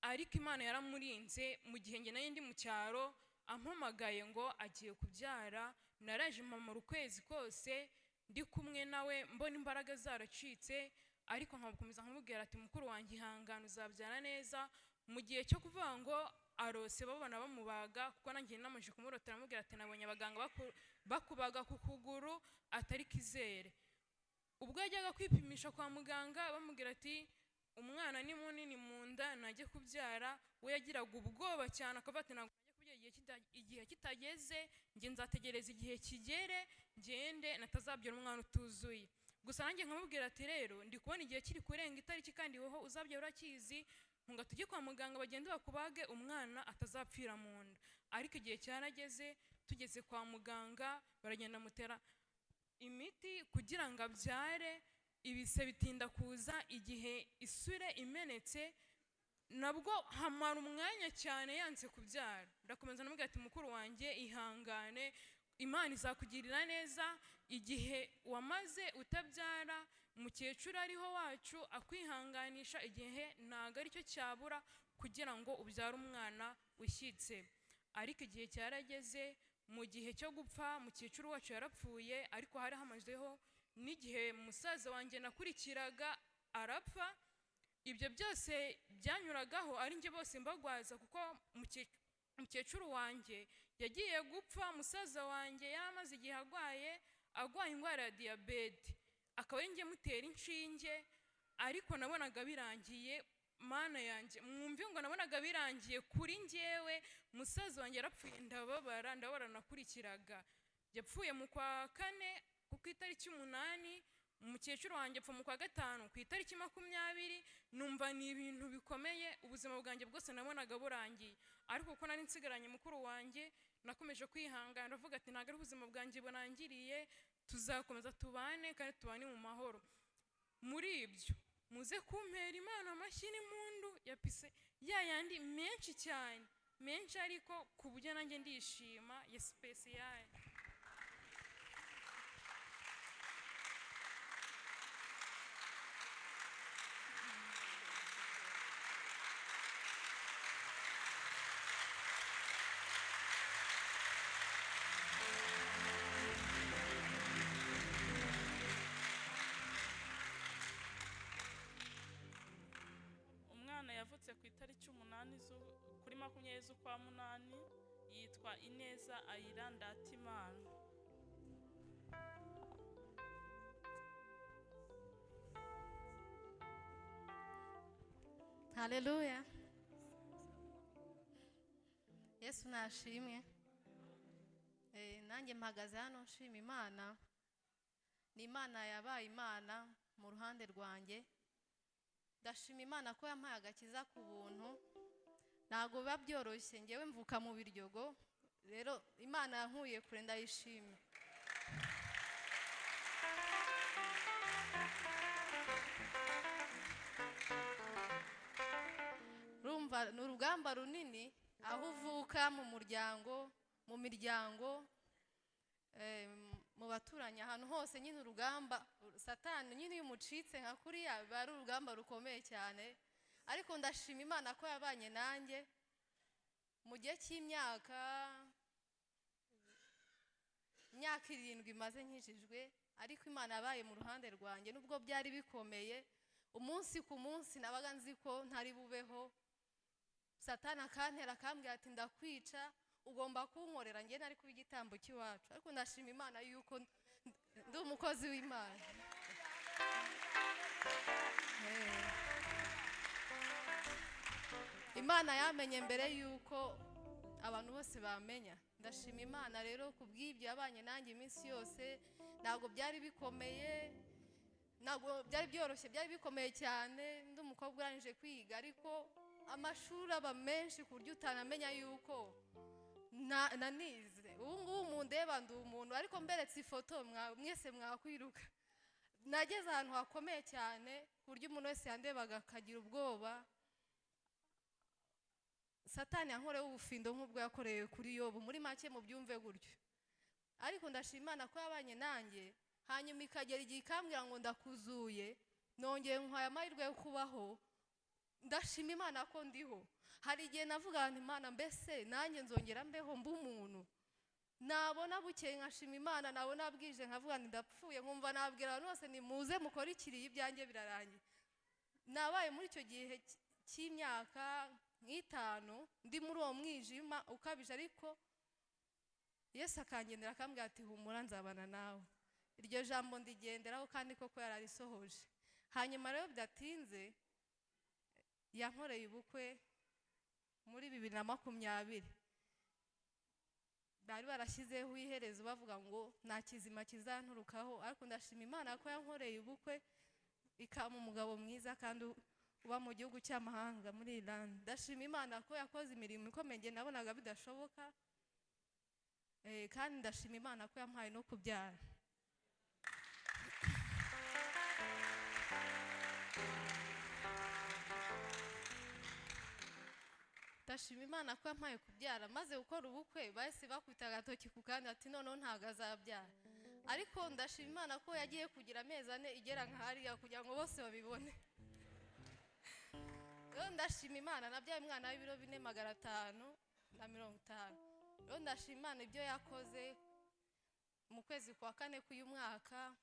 ariko Imana yaramurinze. Mu gihe njye nayo ndi mu cyaro ampamagaye ngo agiye kubyara, naraje mpamara ukwezi kose ndi kumwe nawe, mbona imbaraga zaracitse, ariko nkakomeza nkamubwira ati mukuru wanjye ihangane uzabyara neza. Mu gihe cyo kuvuga ngo arose babona bamubaga, kuko nanjye namaje kumurotera amubwira ati nabonye abaganga bakubaga ku kuguru atari kizere. Ubwo yajyaga kwipimisha kwa muganga bamubwira ati umwana ni munini mu nda najye kubyara, we yagiraga ubwoba cyane akavuga ati ntabwo najya kubyara igihe kitageze, njye nzategereza igihe kigere ngende natazabyara umwana utuzuye. Gusa nanjye nkamubwira ati rero ndi kubona igihe kiri kurenga itariki kandi wowe uzabyara urakizi, ngo tujye kwa muganga bagende bakubage umwana atazapfira mu nda. Ariko igihe cyarageze, tugeze kwa muganga baragenda mutera imiti kugira ngo abyare, ibise bitinda kuza. Igihe isure imenetse nabwo hamara umwanya cyane yanze kubyara. Ndakomeza namubwira ati mukuru wanjye ihangane, Imana izakugirira neza. Igihe wamaze utabyara mukecuru ariho wacu akwihanganisha, igihe ntago aricyo cyabura kugira ngo ubyare umwana ushyitse. Ariko igihe cyarageze Mu gihe cyo gupfa mukecuru wacu yarapfuye, ariko hari hamazeho n'igihe musaza wanjye nakurikiraga arapfa. Ibyo byose byanyuragaho ari njye bose mbagwaza, kuko mukecuru wanjye yagiye gupfa, musaza wanjye yari amaze igihe agwaye indwara ya diyabete, akaba ari njye mutera inshinge. Ariko nabonaga birangiye, Mana yanjye, mwumve ngo nabonaga birangiye kuri njyewe. Musaza wanjye yarapfuye, ndababara, ndababara nakurikiraga. Yapfuye mu kwa kane ku itariki 8, umukecuru wanjye apfa mu kwa 5 ku itariki 20. Numva ni ibintu bikomeye, ubuzima bwanjye bwose nabonaga burangiye. Ariko kuko nari nsigaranye mukuru wanjye, nakomeje kwihangana, ndavuga ati ntabwo ari ubuzima bwanjye burangiriye, tuzakomeza tubane kandi tubane mu mahoro. Muri ibyo muze kumpera Imana amashyi n'impundu ya pise ya yandi menshi cyane, menshi, ariko ku buryo nanjye ndishima ya special. Umwana yavutse ku itariki 8 kuri 20 z'ukwa 8, yitwa Ineza Ayira Ndatimana. Haleluya. Yesu nashimwe. Nanjye mpagaze hano nshima Imana. Ni Imana yabaye Imana mu ruhande rwanjye. Ndashima Imana ko yampaye agakiza ku buntu. Ntago biba byoroshye, ngewe mvuka mu Biryogo, rero Imana yankuye kure, ndayishimye. Urumva ni urugamba runini, aho uvuka mu muryango, mu miryango, mu baturanyi, ahantu hose nyine urugamba. Satani nyine iyo umucitse nka kuriya biba ari urugamba rukomeye cyane. Ariko ndashima Imana ko yabanye nanjye mu gihe cy'imyaka 7 maze nkijijwe, ariko Imana yabaye mu ruhande rwanjye nubwo byari bikomeye. Umunsi ku munsi nabaga nzi ko ntari bubeho. Satani akantera akambwira ati ndakwica, ugomba kunkorera, njye nari kuba igitambo cy'iwacu. Ariko ndashima Imana yuko ndi umukozi w'Imana. Imana yamenye mbere yuko abantu bose bamenya. Ndashima Imana rero kubw'ibyo yabanye nanjye iminsi yose. Ntabwo byari bikomeye, ntabwo byari byoroshye, byari bikomeye cyane. Ndi umukobwa urangije kwiga, ariko amashuri aba menshi ku buryo utanamenya yuko nanize. Ubu ngubu mundeba ndi umuntu, ariko mberetse ifoto mwese mwakwiruka. Nageze ahantu hakomeye cyane ku buryo umuntu wese yandebaga akagira ubwoba. Satani yankorewe ubufindo nk'ubwo yakoreye kuri Yobu, muri make mubyumve gutyo. Ariko ndashima Imana ko yabanye nanjye, hanyuma ikagera igihe ikambwira ngo ndakuzuye, nongeye nkuhaye amahirwe yo kubaho. Ndashima Imana ko ndiho. Hari igihe navuga nti Imana mbese nanjye nzongera mbeho mbe umuntu. Nabona bukeye nkashima Imana, nabona bwije nkavuga nti ndapfuye, nkumva nabwira abantu bose ni muze mukore ikiriyo, ibyanjye birarangiye. Nabaye muri icyo gihe cy'imyaka nk'itanu ndi muri uwo mwijima ukabije, ariko Yesu akangendera akambwira ati humura nzabana nawe. Iryo jambo ndigenderaho kandi koko yararisohoje. Hanyuma rero bidatinze yankoreye ubukwe muri 2020. Bari barashyizeho iherezo bavuga ngo nta kizima kizanturukaho, ariko ndashima Imana ko yankoreye ubukwe ikampa umugabo mwiza kandi uba mu gihugu cy'amahanga muri Iran. Ndashima Imana ko yakoze imirimo ikomeye njye nabonaga bidashoboka. Kandi ndashima Imana ko yampaye no kubyara. Ndashima Imana ko yampaye kubyara. Maze gukora ubukwe bahise bakubita agatoki ku kandi ati noneho ntabwo azabyara. Ariko ndashima Imana ko yagiye kugira amezi 4 igera nka hariya kugira ngo bose babibone. Rero ndashima Imana nabyaye umwana w'ibiro 4,550. Rero ndashima Imana ibyo yakoze mu kwezi kwa kane k'uyu mwaka.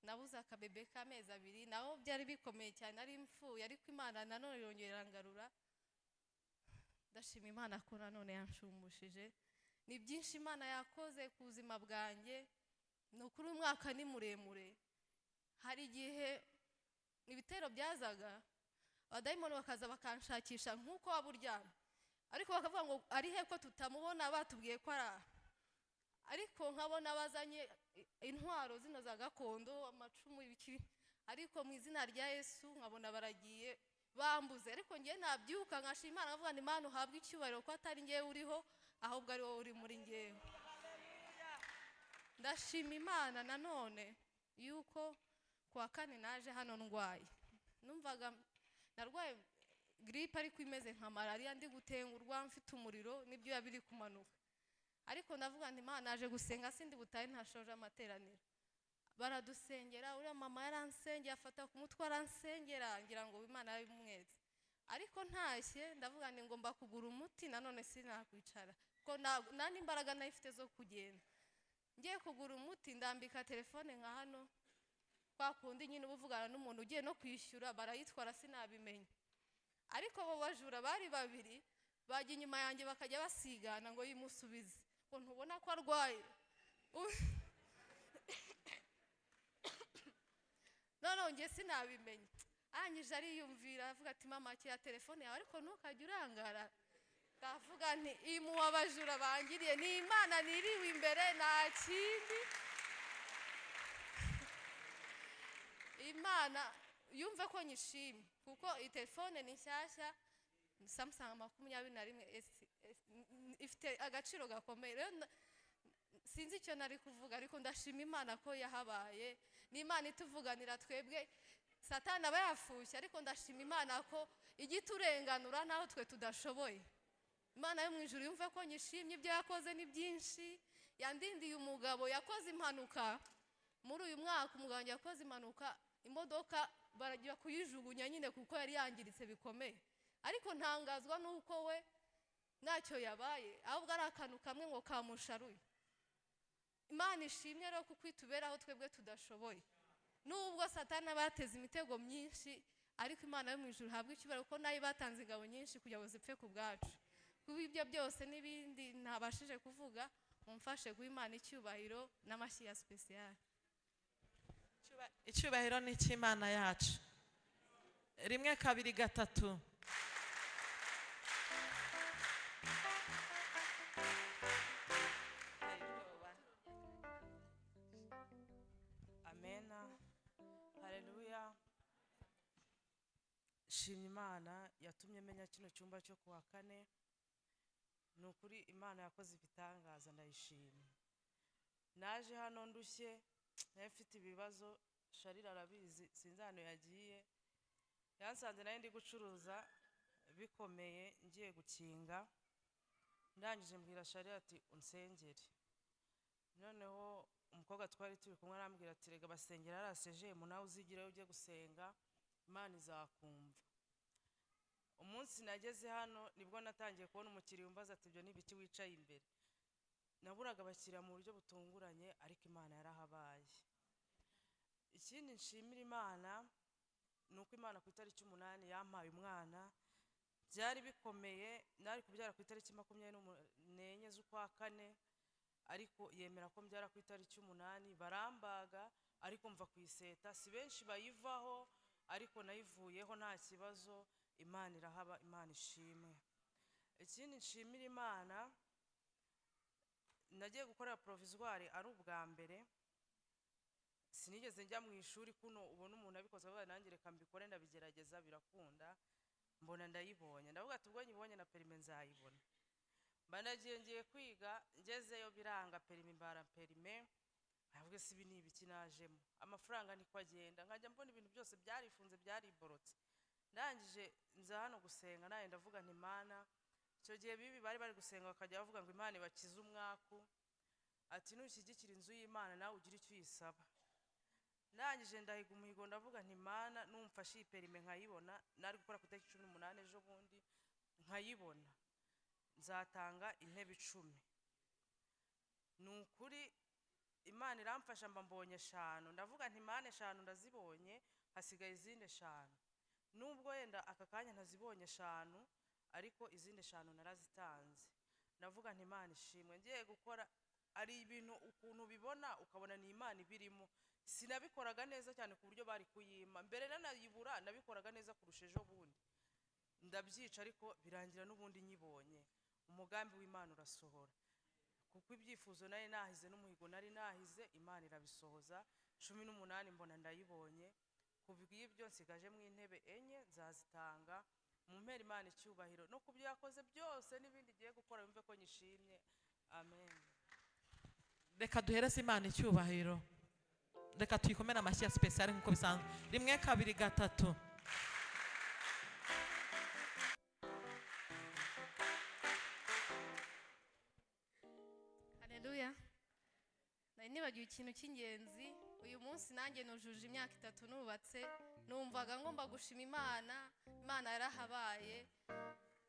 Nabuze akabebe k'amezi 2, naho byari bikomeye cyane, ari mfuye, ariko Imana nanone irongera irangarura. Ndashima Imana ko nanone yanshumbishije. Ni byinshi Imana yakoze ku buzima bwanjye. Ni ukuri umwaka ni muremure. Hari igihe ibitero byazaga, abadayimoni bakaza bakanshakisha nk'uko waba uryamye, ariko bakavuga ngo ari he ko tutamubona, batubwiye ko ari aha. Ariko nkabona bazanye intwaro zino za gakondo, amacumu, ibiki, ariko mu izina rya Yesu nkabona baragiye bambuze. Ariko ngiye nabyuka nkashima Imana, nkavuga nti Imana uhabwe icyubahiro ko atari ngewe uriho, ahubwo ari wowe uri muri ngewe. Ndashima Imana nanone yuko kuwa kane naje hano ndwaye. Numvaga narwaye grippe ariko imeze nka malaria, ndi gutengurwa, mfite umuriro n'ibyuya biri kumanuka. Ariko ndavuga nti Imana, naje gusenga sindi butahe ntashoje amateraniro. Baradusengera, uriya mama yaransengeye, afata ku mutwe aransengera, ngira ngo Imana yabimwetse. Ariko ntashye ndavuga nti ngomba kugura umuti, nanone sinakwicara ko nta n'imbaraga nayifite zo kugenda. Ngiye kugura umuti ndambika telefone nka hano, kwa kundi nyine uba uvugana n'umuntu ugiye no kwishyura, barayitwara sinabimenya. Ariko abo bajura bari babiri bajya inyuma yanjye bakajya basigana ngo yimusubize, ngo ntubona ko arwaye. None njye sinabimenya. Arangije ariyumvira avuga ati mama akira telefone yawe ariko ntukajye urangara. Ndavuga nti imu abajura bangiriye ni Imana niriwe imbere nta kindi. Imana yumve ko nyishimye kuko iyi telefone ni nshyashya, Samsung 21 S, ifite agaciro gakomeye. Rero sinzi icyo nari kuvuga, ariko ndashima Imana ko yahabaye. Ni Imana ituvuganira twebwe, Satani aba yafushye, ariko ndashima Imana ko igiturenganura naho twe tudashoboye. Imana yo mu ijuru yumve ko nyishimye, ibyo yakoze ni byinshi. Yandindiye umugabo yakoze impanuka muri uyu mwaka, umugabo wanjye yakoze impanuka, imodoka baragiye kuyijugunya nyine kuko yari yangiritse bikomeye. Ariko ntangazwa nuko we ntacyo yabaye, ahubwo ari akantu kamwe ngo kamusharuye. Imana ishimwe rero kuko ituberaho twebwe tudashoboye. Nubwo Satani abateze imitego myinshi, ariko Imana yo mu ijuru ihabwe icyubahiro kuko nayo batanze ingabo nyinshi kugira ngo zipfe ku bwacu. Kuba ibyo byose n'ibindi ntabashije kuvuga, mumfashe guha Imana icyubahiro n'amashyi ya special. Icyubahiro ni icy'Imana yacu. 1 2 3. Amena, haleluya. Shimye Imana yatumye menya kino cyumba cyo kuwa kane. Ni ukuri Imana yakoze ibitangaza, ndayishimye. Naje hano ndushye, nari mfite ibibazo, Sharira arabizi, sinzi ahantu yagiye. Yansanze nari ndi gucuruza bikomeye, ngiye gukinga. Ndangije mbwira Sharira ati unsengere. Noneho umukobwa twari turi kumwe arambwira ati rega basengera araseje, nawe uzigireyo ujye gusenga, Imana izakumva. Umunsi nageze hano nibwo natangiye kubona umukiriya umbaza ati ibyo ni ibiki wicaye imbere. Naburaga abakiriya mu buryo butunguranye, ariko Imana yarahabaye. Ikindi nshimira Imana ni uko Imana ku itariki 8 yampaye umwana. Byari bikomeye, nari kubyara ku itariki 24 z'ukwa kane, ariko yemera ko mbyara ku itariki 8, barambaga ariko mva ku iseta. Si benshi bayivaho, ariko nayivuyeho nta kibazo. Imana irahaba, Imana ishimwe. Ikindi nshimira Imana, nagiye gukora provisoire ari ubwa mbere. Sinigeze njya mu ishuri kuno ubona umuntu abikoze avuga nanjye reka mbikore, ndabigerageza birakunda, mbona ndayibonye. Ndavuga ati ubwo nyibonye na perime nzayibona. Mba nagiye ngiye kwiga, ngezeyo biranga, perime mbara perime. Ndavuga si ibi ni ibiki najemo, amafaranga niko agenda, nkajya mbona ibintu byose byarifunze byariborotse. Ndangije nza hano gusenga, naye ndavuga nti Mana, icyo gihe bibi bari bari gusenga bakajya bavuga ngo Imana ibakize umwaku, ati nushyigikira inzu y'Imana nawe ugire icyo uyisaba. Ndangije ndahiga umuhigo, ndavuga nti Mana numfashe iyi perime nkayibona, nari gukora ku itariki 18 ejo bundi nkayibona. Nzatanga intebe 10. Ni ukuri Imana iramfasha mba mbonye 5. Ndavuga nti Imana 5 ndazibonye, hasigaye izindi 5. Nubwo yenda aka kanya ntazibonye 5, ariko izindi 5 narazitanze. Ndavuga nti Imana ishimwe, ngiye gukora ari ibintu ukuntu bibona ukabona ni Imana ibirimo. Sinabikoraga neza cyane ku buryo bari kuyima mbere, nanayibura nabikoraga neza kurusha ejo bundi. Ndabyica ariko birangira n'ubundi nyibonye. Umugambi w'Imana urasohora, kuko ibyifuzo nari nahize n'umuhigo nari nahize Imana irabisohoza. 18 mbona ndayibonye. Kubw'ibyo nsigaje mu intebe 4 nzazitanga mu mpera Imana icyubahiro no kubyo yakoze byose n'ibindi igiye gukora yumve ko nyishimye. Amen. Reka duhereze Imana icyubahiro, reka tuyikomere amashyi ya special nk'uko bisanzwe. 1 2 3. Haleluya. Nari nibagiwe ikintu cy'ingenzi. Uyu munsi nanjye nujuje imyaka 3 nubatse, numvaga ngomba gushima Imana. Imana yarahabaye,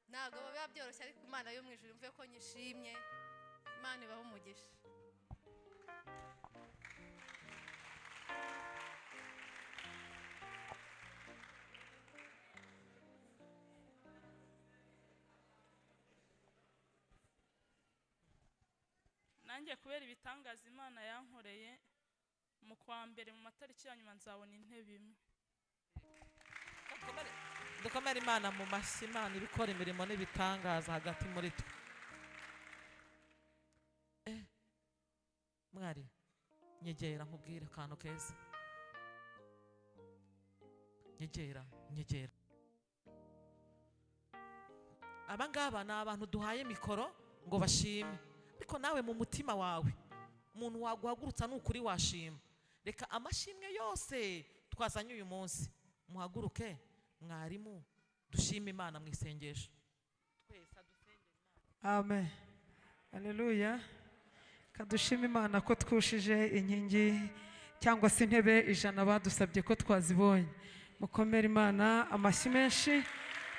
ntabwo biba byoroshye ariko Imana yo mu ijuru mve ko nyishimye. Imana ibahe umugisha. Nanjye kubera ibitangaza Imana yankoreye mu kwa mbere mu matariki ya nyuma nzabona intebe imwe. Dukomere Imana mu mashyi. Imana ibikora imirimo n'ibitangaza hagati muri twe. Mwari nyegera nkubwire akantu keza. Nyegera, nyegera. Aba ngaba ni abantu duhaye mikoro ngo bashime, ariko nawe mu mutima wawe umuntu waguhagurutsa ni ukuri washima. Reka amashimwe yose twazanye uyu munsi muhaguruke mwarimu dushime Imana mu isengesho. Twese adusengere Imana. Amen. Haleluya. Kadushime Imana ko twushije inkingi cyangwa se intebe 100 badusabye ko twazibonye. Mukomere Imana amashyi menshi.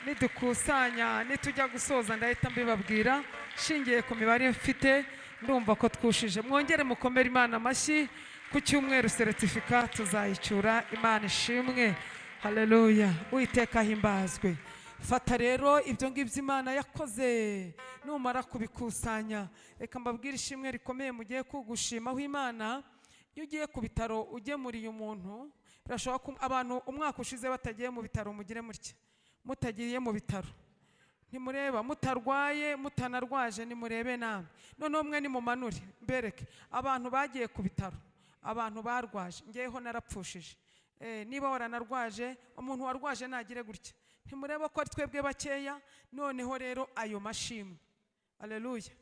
Nidukusanya nitujya gusoza ndahita mbibabwira shingiye ku mibare mfite, ndumva ko twushije. Mwongere mukomere Imana amashyi. Ku cyumweru seritifika tuzayicyura. Imana ishimwe. Haleluya. Uwiteka ahimbazwe. Fata rero ibyo ngibyo Imana yakoze, numara kubikusanya reka mbabwire ishimwe rikomeye mugiye kugushimaho Imana. Iyo ugiye ku bitaro ugemuriye umuntu, birashoboka ko abantu umwaka ushize batagiye mu bitaro mugire mutya, mutagiye mu bitaro ntimureba, mutarwaye mutanarwaje nimurebe namwe. Noneho mwe nimumanure mbereke abantu bagiye ku bitaro, abantu barwaje. Ngeyeho narapfushije. Niba waranarwaje, umuntu warwaje nagire gutya, ntimureba ko ari twebwe bakeya. Noneho rero ayo mashimwe, haleluya.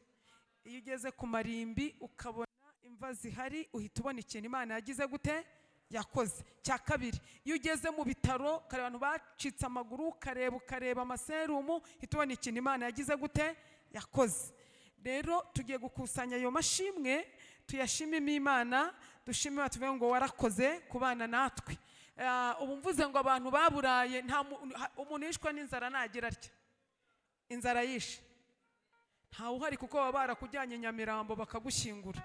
Iyo ugeze ku marimbi ukabona imva zihari, uhita ubona ikintu Imana yagize gute, yakoze. Cya kabiri, iyo ugeze mu bitaro ukareba abantu bacitse amaguru, ukareba amaserumu, uhita ubona ikintu Imana yagize gute, yakoze. Rero tugiye gukusanya ayo mashimwe tuyashimime Imana, dushime Imana tuvuge ngo warakoze kubana natwe. Ubu mvuze ngo abantu baburaye, nta umuntu yishwe n'inzara nagira atya, inzara yishe ntawe uhari kuko baba barakujyanye Nyamirambo bakagushyingura.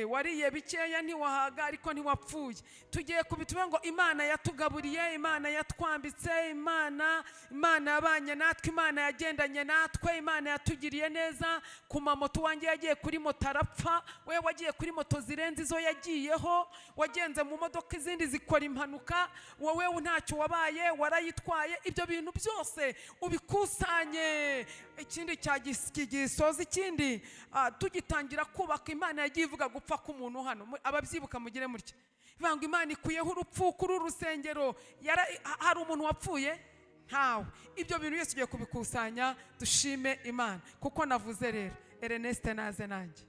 Wariye bikeya ntiwahaga ariko ntiwapfuye. Tugiye kubituba ngo Imana yatugaburiye, Imana yatwambitse, Imana yabanye natwe, Imana yagendanye natwe, Imana yatugiriye neza. Ku mamoto wanjye yagiye kuri moto arapfa, we wagiye kuri moto zirenze izo yagiyeho, wagenze mu modoka izindi zikora impanuka, wowe ntacyo wabaye, warayitwaye. Ibyo bintu byose ubikusanye. Ikindi cyagisoza ikindi, tugitangira kubaka Imana yagiye ivuga gupfa k'umuntu hano. Ababyibuka mugire mutya, banga Imana ikuyeho urupfu kuri urusengero. Hari umuntu wapfuye? Ntawe. Ibyo bintu byose tugiye kubikusanya dushime Imana. Kuko navuze rero Ernest naze nanjye,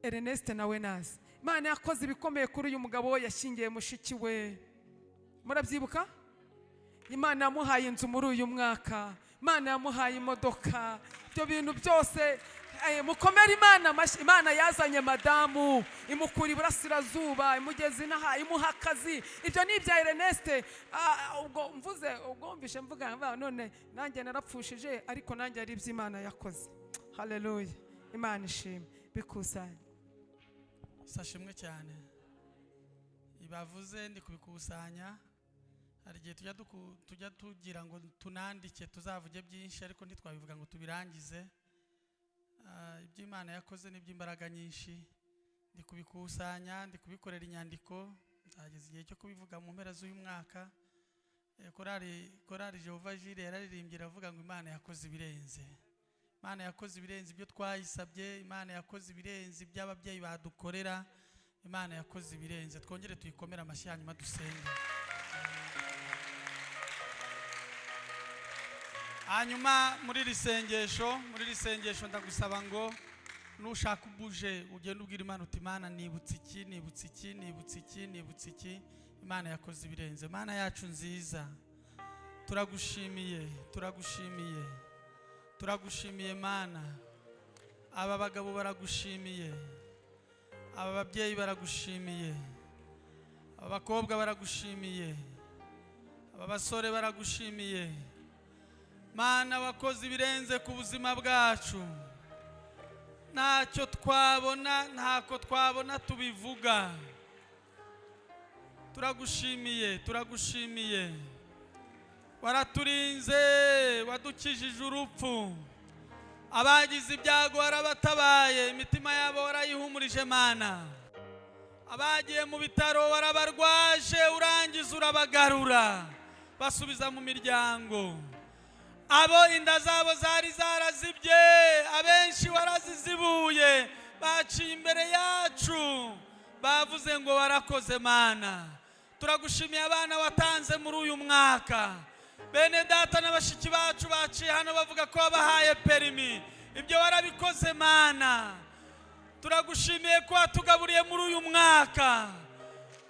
Ernest nawe naze. Imana yakoze ibikomeye kuri uyu mugabo yashyingiye mushiki we, murabyibuka? Imana yamuhaye inzu muri uyu mwaka, Imana yamuhaye imodoka. Ibyo bintu byose mukomere Imana amashyi. Imana yazanye madamu imukura iburasirazuba imugeza inaha imuha akazi. Ibyo ni ibya Ernest. Ubwo mvuze ubwo mvishe mvuga none nanjye narapfushije, ariko nanjye ari iby'Imana yakoze. Haleluya, Imana ishimwe. Bikusanye. Sashimwe cyane ibavuze, ndi kubikusanya. Hari igihe tujya tugira ngo tunandike tuzavuge byinshi, ariko ntitwabivuga ngo tubirangize. Ibyo Imana yakoze ni iby'imbaraga nyinshi. Ndi kubikusanya, ndi kubikorera inyandiko, nzageza igihe cyo kubivuga mu mpera z'uyu mwaka. Korali Jehova Jire yararirimbye iravuga ngo Imana yakoze ibirenze. Imana yakoze ibirenze ibyo twayisabye, Imana yakoze ibirenze iby'ababyeyi badukorera, Imana yakoze ibirenze. Twongere tuyikomere amashyi hanyuma dusenge. Hanyuma muri iri sengesho ndagusaba ngo nushaka ubuje ugende ubwira Imana uti Imana nibutse iki, nibutse iki, nibutse iki, nibutse iki. Imana yakoze ibirenze. Imana yacu nziza, turagushimiye, turagushimiye, turagushimiye Mana. Aba bagabo baragushimiye, aba babyeyi baragushimiye, aba bakobwa baragushimiye, aba basore baragushimiye. Mana wakoze ibirenze ku buzima bwacu, ntacyo twabona, ntako twabona tubivuga. Turagushimiye, turagushimiye. Waraturinze, wadukijije urupfu, abagize ibyago warabatabaye, imitima yabo warayihumurije Mana. Abagiye mu bitaro warabarwaje, urangiza urabagarura basubiza mu miryango. Abo inda zabo zari zarazibye, abenshi warazizibuye, baciye imbere yacu bavuze ngo warakoze Mana. Turagushimiye abana watanze muri uyu mwaka. Bene data n'abashiki bacu baciye hano bavuga ko wabahaye perimi, ibyo warabikoze Mana. Turagushimiye ko watugaburiye muri uyu mwaka.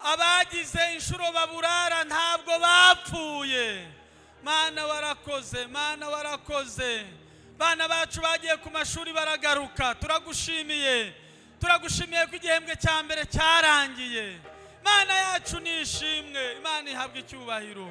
Abagize inshuro baburara ntabwo bapfuye. Mana warakoze, Mana warakoze. Bana bacu bagiye ku mashuri baragaruka, turagushimiye. Turagushimiye ko igihembwe cya mbere cyarangiye. Mana yacu ni ishimwe, Imana ihabwa icyubahiro.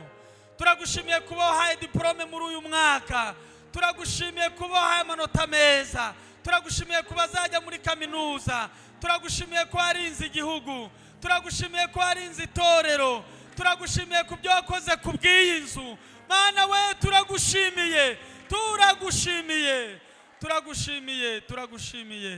Turagushimiye kuba wahaye diplome muri uyu mwaka, turagushimiye kuba wahaye amanota meza, turagushimiye kuba azajya muri kaminuza, turagushimiye ko warinze igihugu, turagushimiye ko warinze itorero, turagushimiye ku byo wakoze ku bw'iyi nzu. Mana we turagushimiye, turagushimiye, turagushimiye, turagushimiye.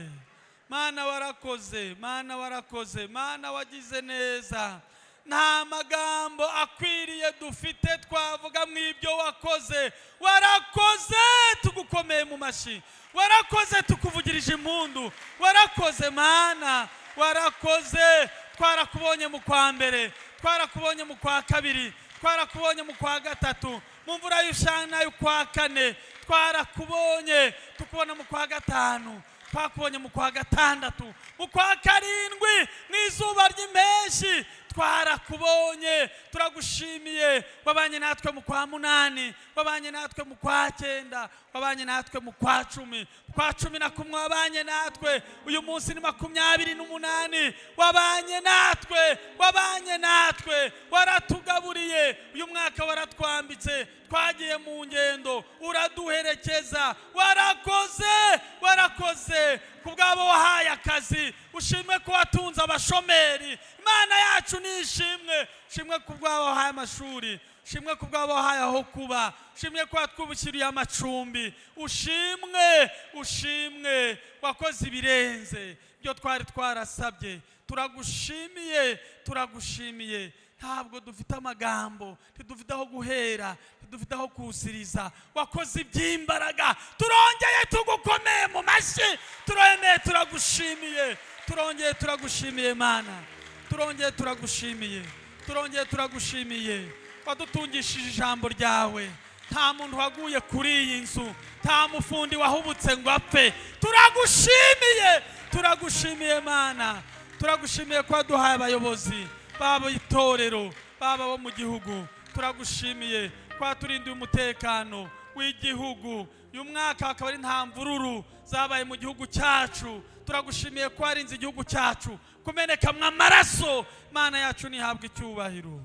Mana warakoze, Mana warakoze, Mana wagize neza. Nta magambo akwiriye dufite twavuga mu ibyo wakoze. Warakoze, tugukomeye mu mashyi, warakoze tukuvugirije impundu, warakoze Mana, warakoze. Twarakubonye mu kwa mbere, twarakubonye mu kwa kabiri, twarakubonye mu kwa gatatu, mu mvura y'ushana y'ukwa kane, twarakubonye tukubona mu kwa gatanu, twakubonye mu kwa gatandatu, mu kwa karindwi, mu izuba ry'impeshyi twarakubonye. Turagushimiye, wabanye natwe mu kwa munani, wabanye natwe mu kwa cyenda, wabanye natwe mu kwa cumi, kwa 11 wabanye natwe. Uyu munsi ni 28, wabanye natwe, wabanye natwe, waratugaburiye. Uyu mwaka waratwambitse, twagiye mu ngendo uraduherekeza. Warakoze, warakoze. Ku bwabo wahaye akazi, ushimwe ko watunze abashomeri. Imana yacu ni ishimwe. Ushimwe ku bwabo wahaye amashuri, ushimwe ku bwabo wahaye aho kuba, ushimwe ko watwubukiriye amacumbi, ushimwe, ushimwe. Wakoze ibirenze ibyo twari twarasabye. Turagushimiye, turagushimiye. Ntabwo dufite amagambo, ntidufite aho guhera, ntidufite aho kusiriza. Wakoze iby'imbaraga, turongeye tugukomeye mu mashyi, turongeye turagushimiye, turongeye turagushimiye Mana, turongeye turagushimiye, turongeye turagushimiye. Wadutungishije ijambo ryawe, nta muntu waguye kuri iyi nzu, nta mufundi wahubutse ngo apfe. Turagushimiye, turagushimiye Mana, turagushimiye ko waduhaye abayobozi baba itorero, baba bo mu gihugu. Turagushimiye ko waturindiye umutekano w'igihugu. Uyu mwaka akaba ari nta mvururu zabaye mu gihugu cyacu. Turagushimiye ko warinze igihugu cyacu kumenekamwa amaraso. Mana yacu nihabwe icyubahiro.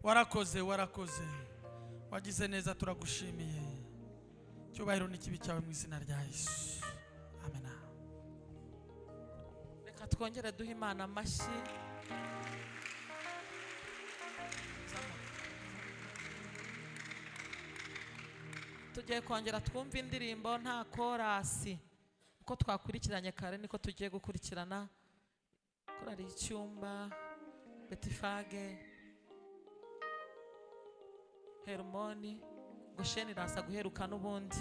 Warakoze, warakoze, wagize neza, turagushimiye. Icyubahiro n'ikibi cyawe mu izina rya Yesu, amen. Reka twongere duhe Imana amashyi. Tugiye kongera twumve indirimbo nta korasi. Uko twakurikiranye kare niko tugiye gukurikirana. Korari y'icyumba, Betifage, Herumoni, Gosheni iraza guheruka n'ubundi.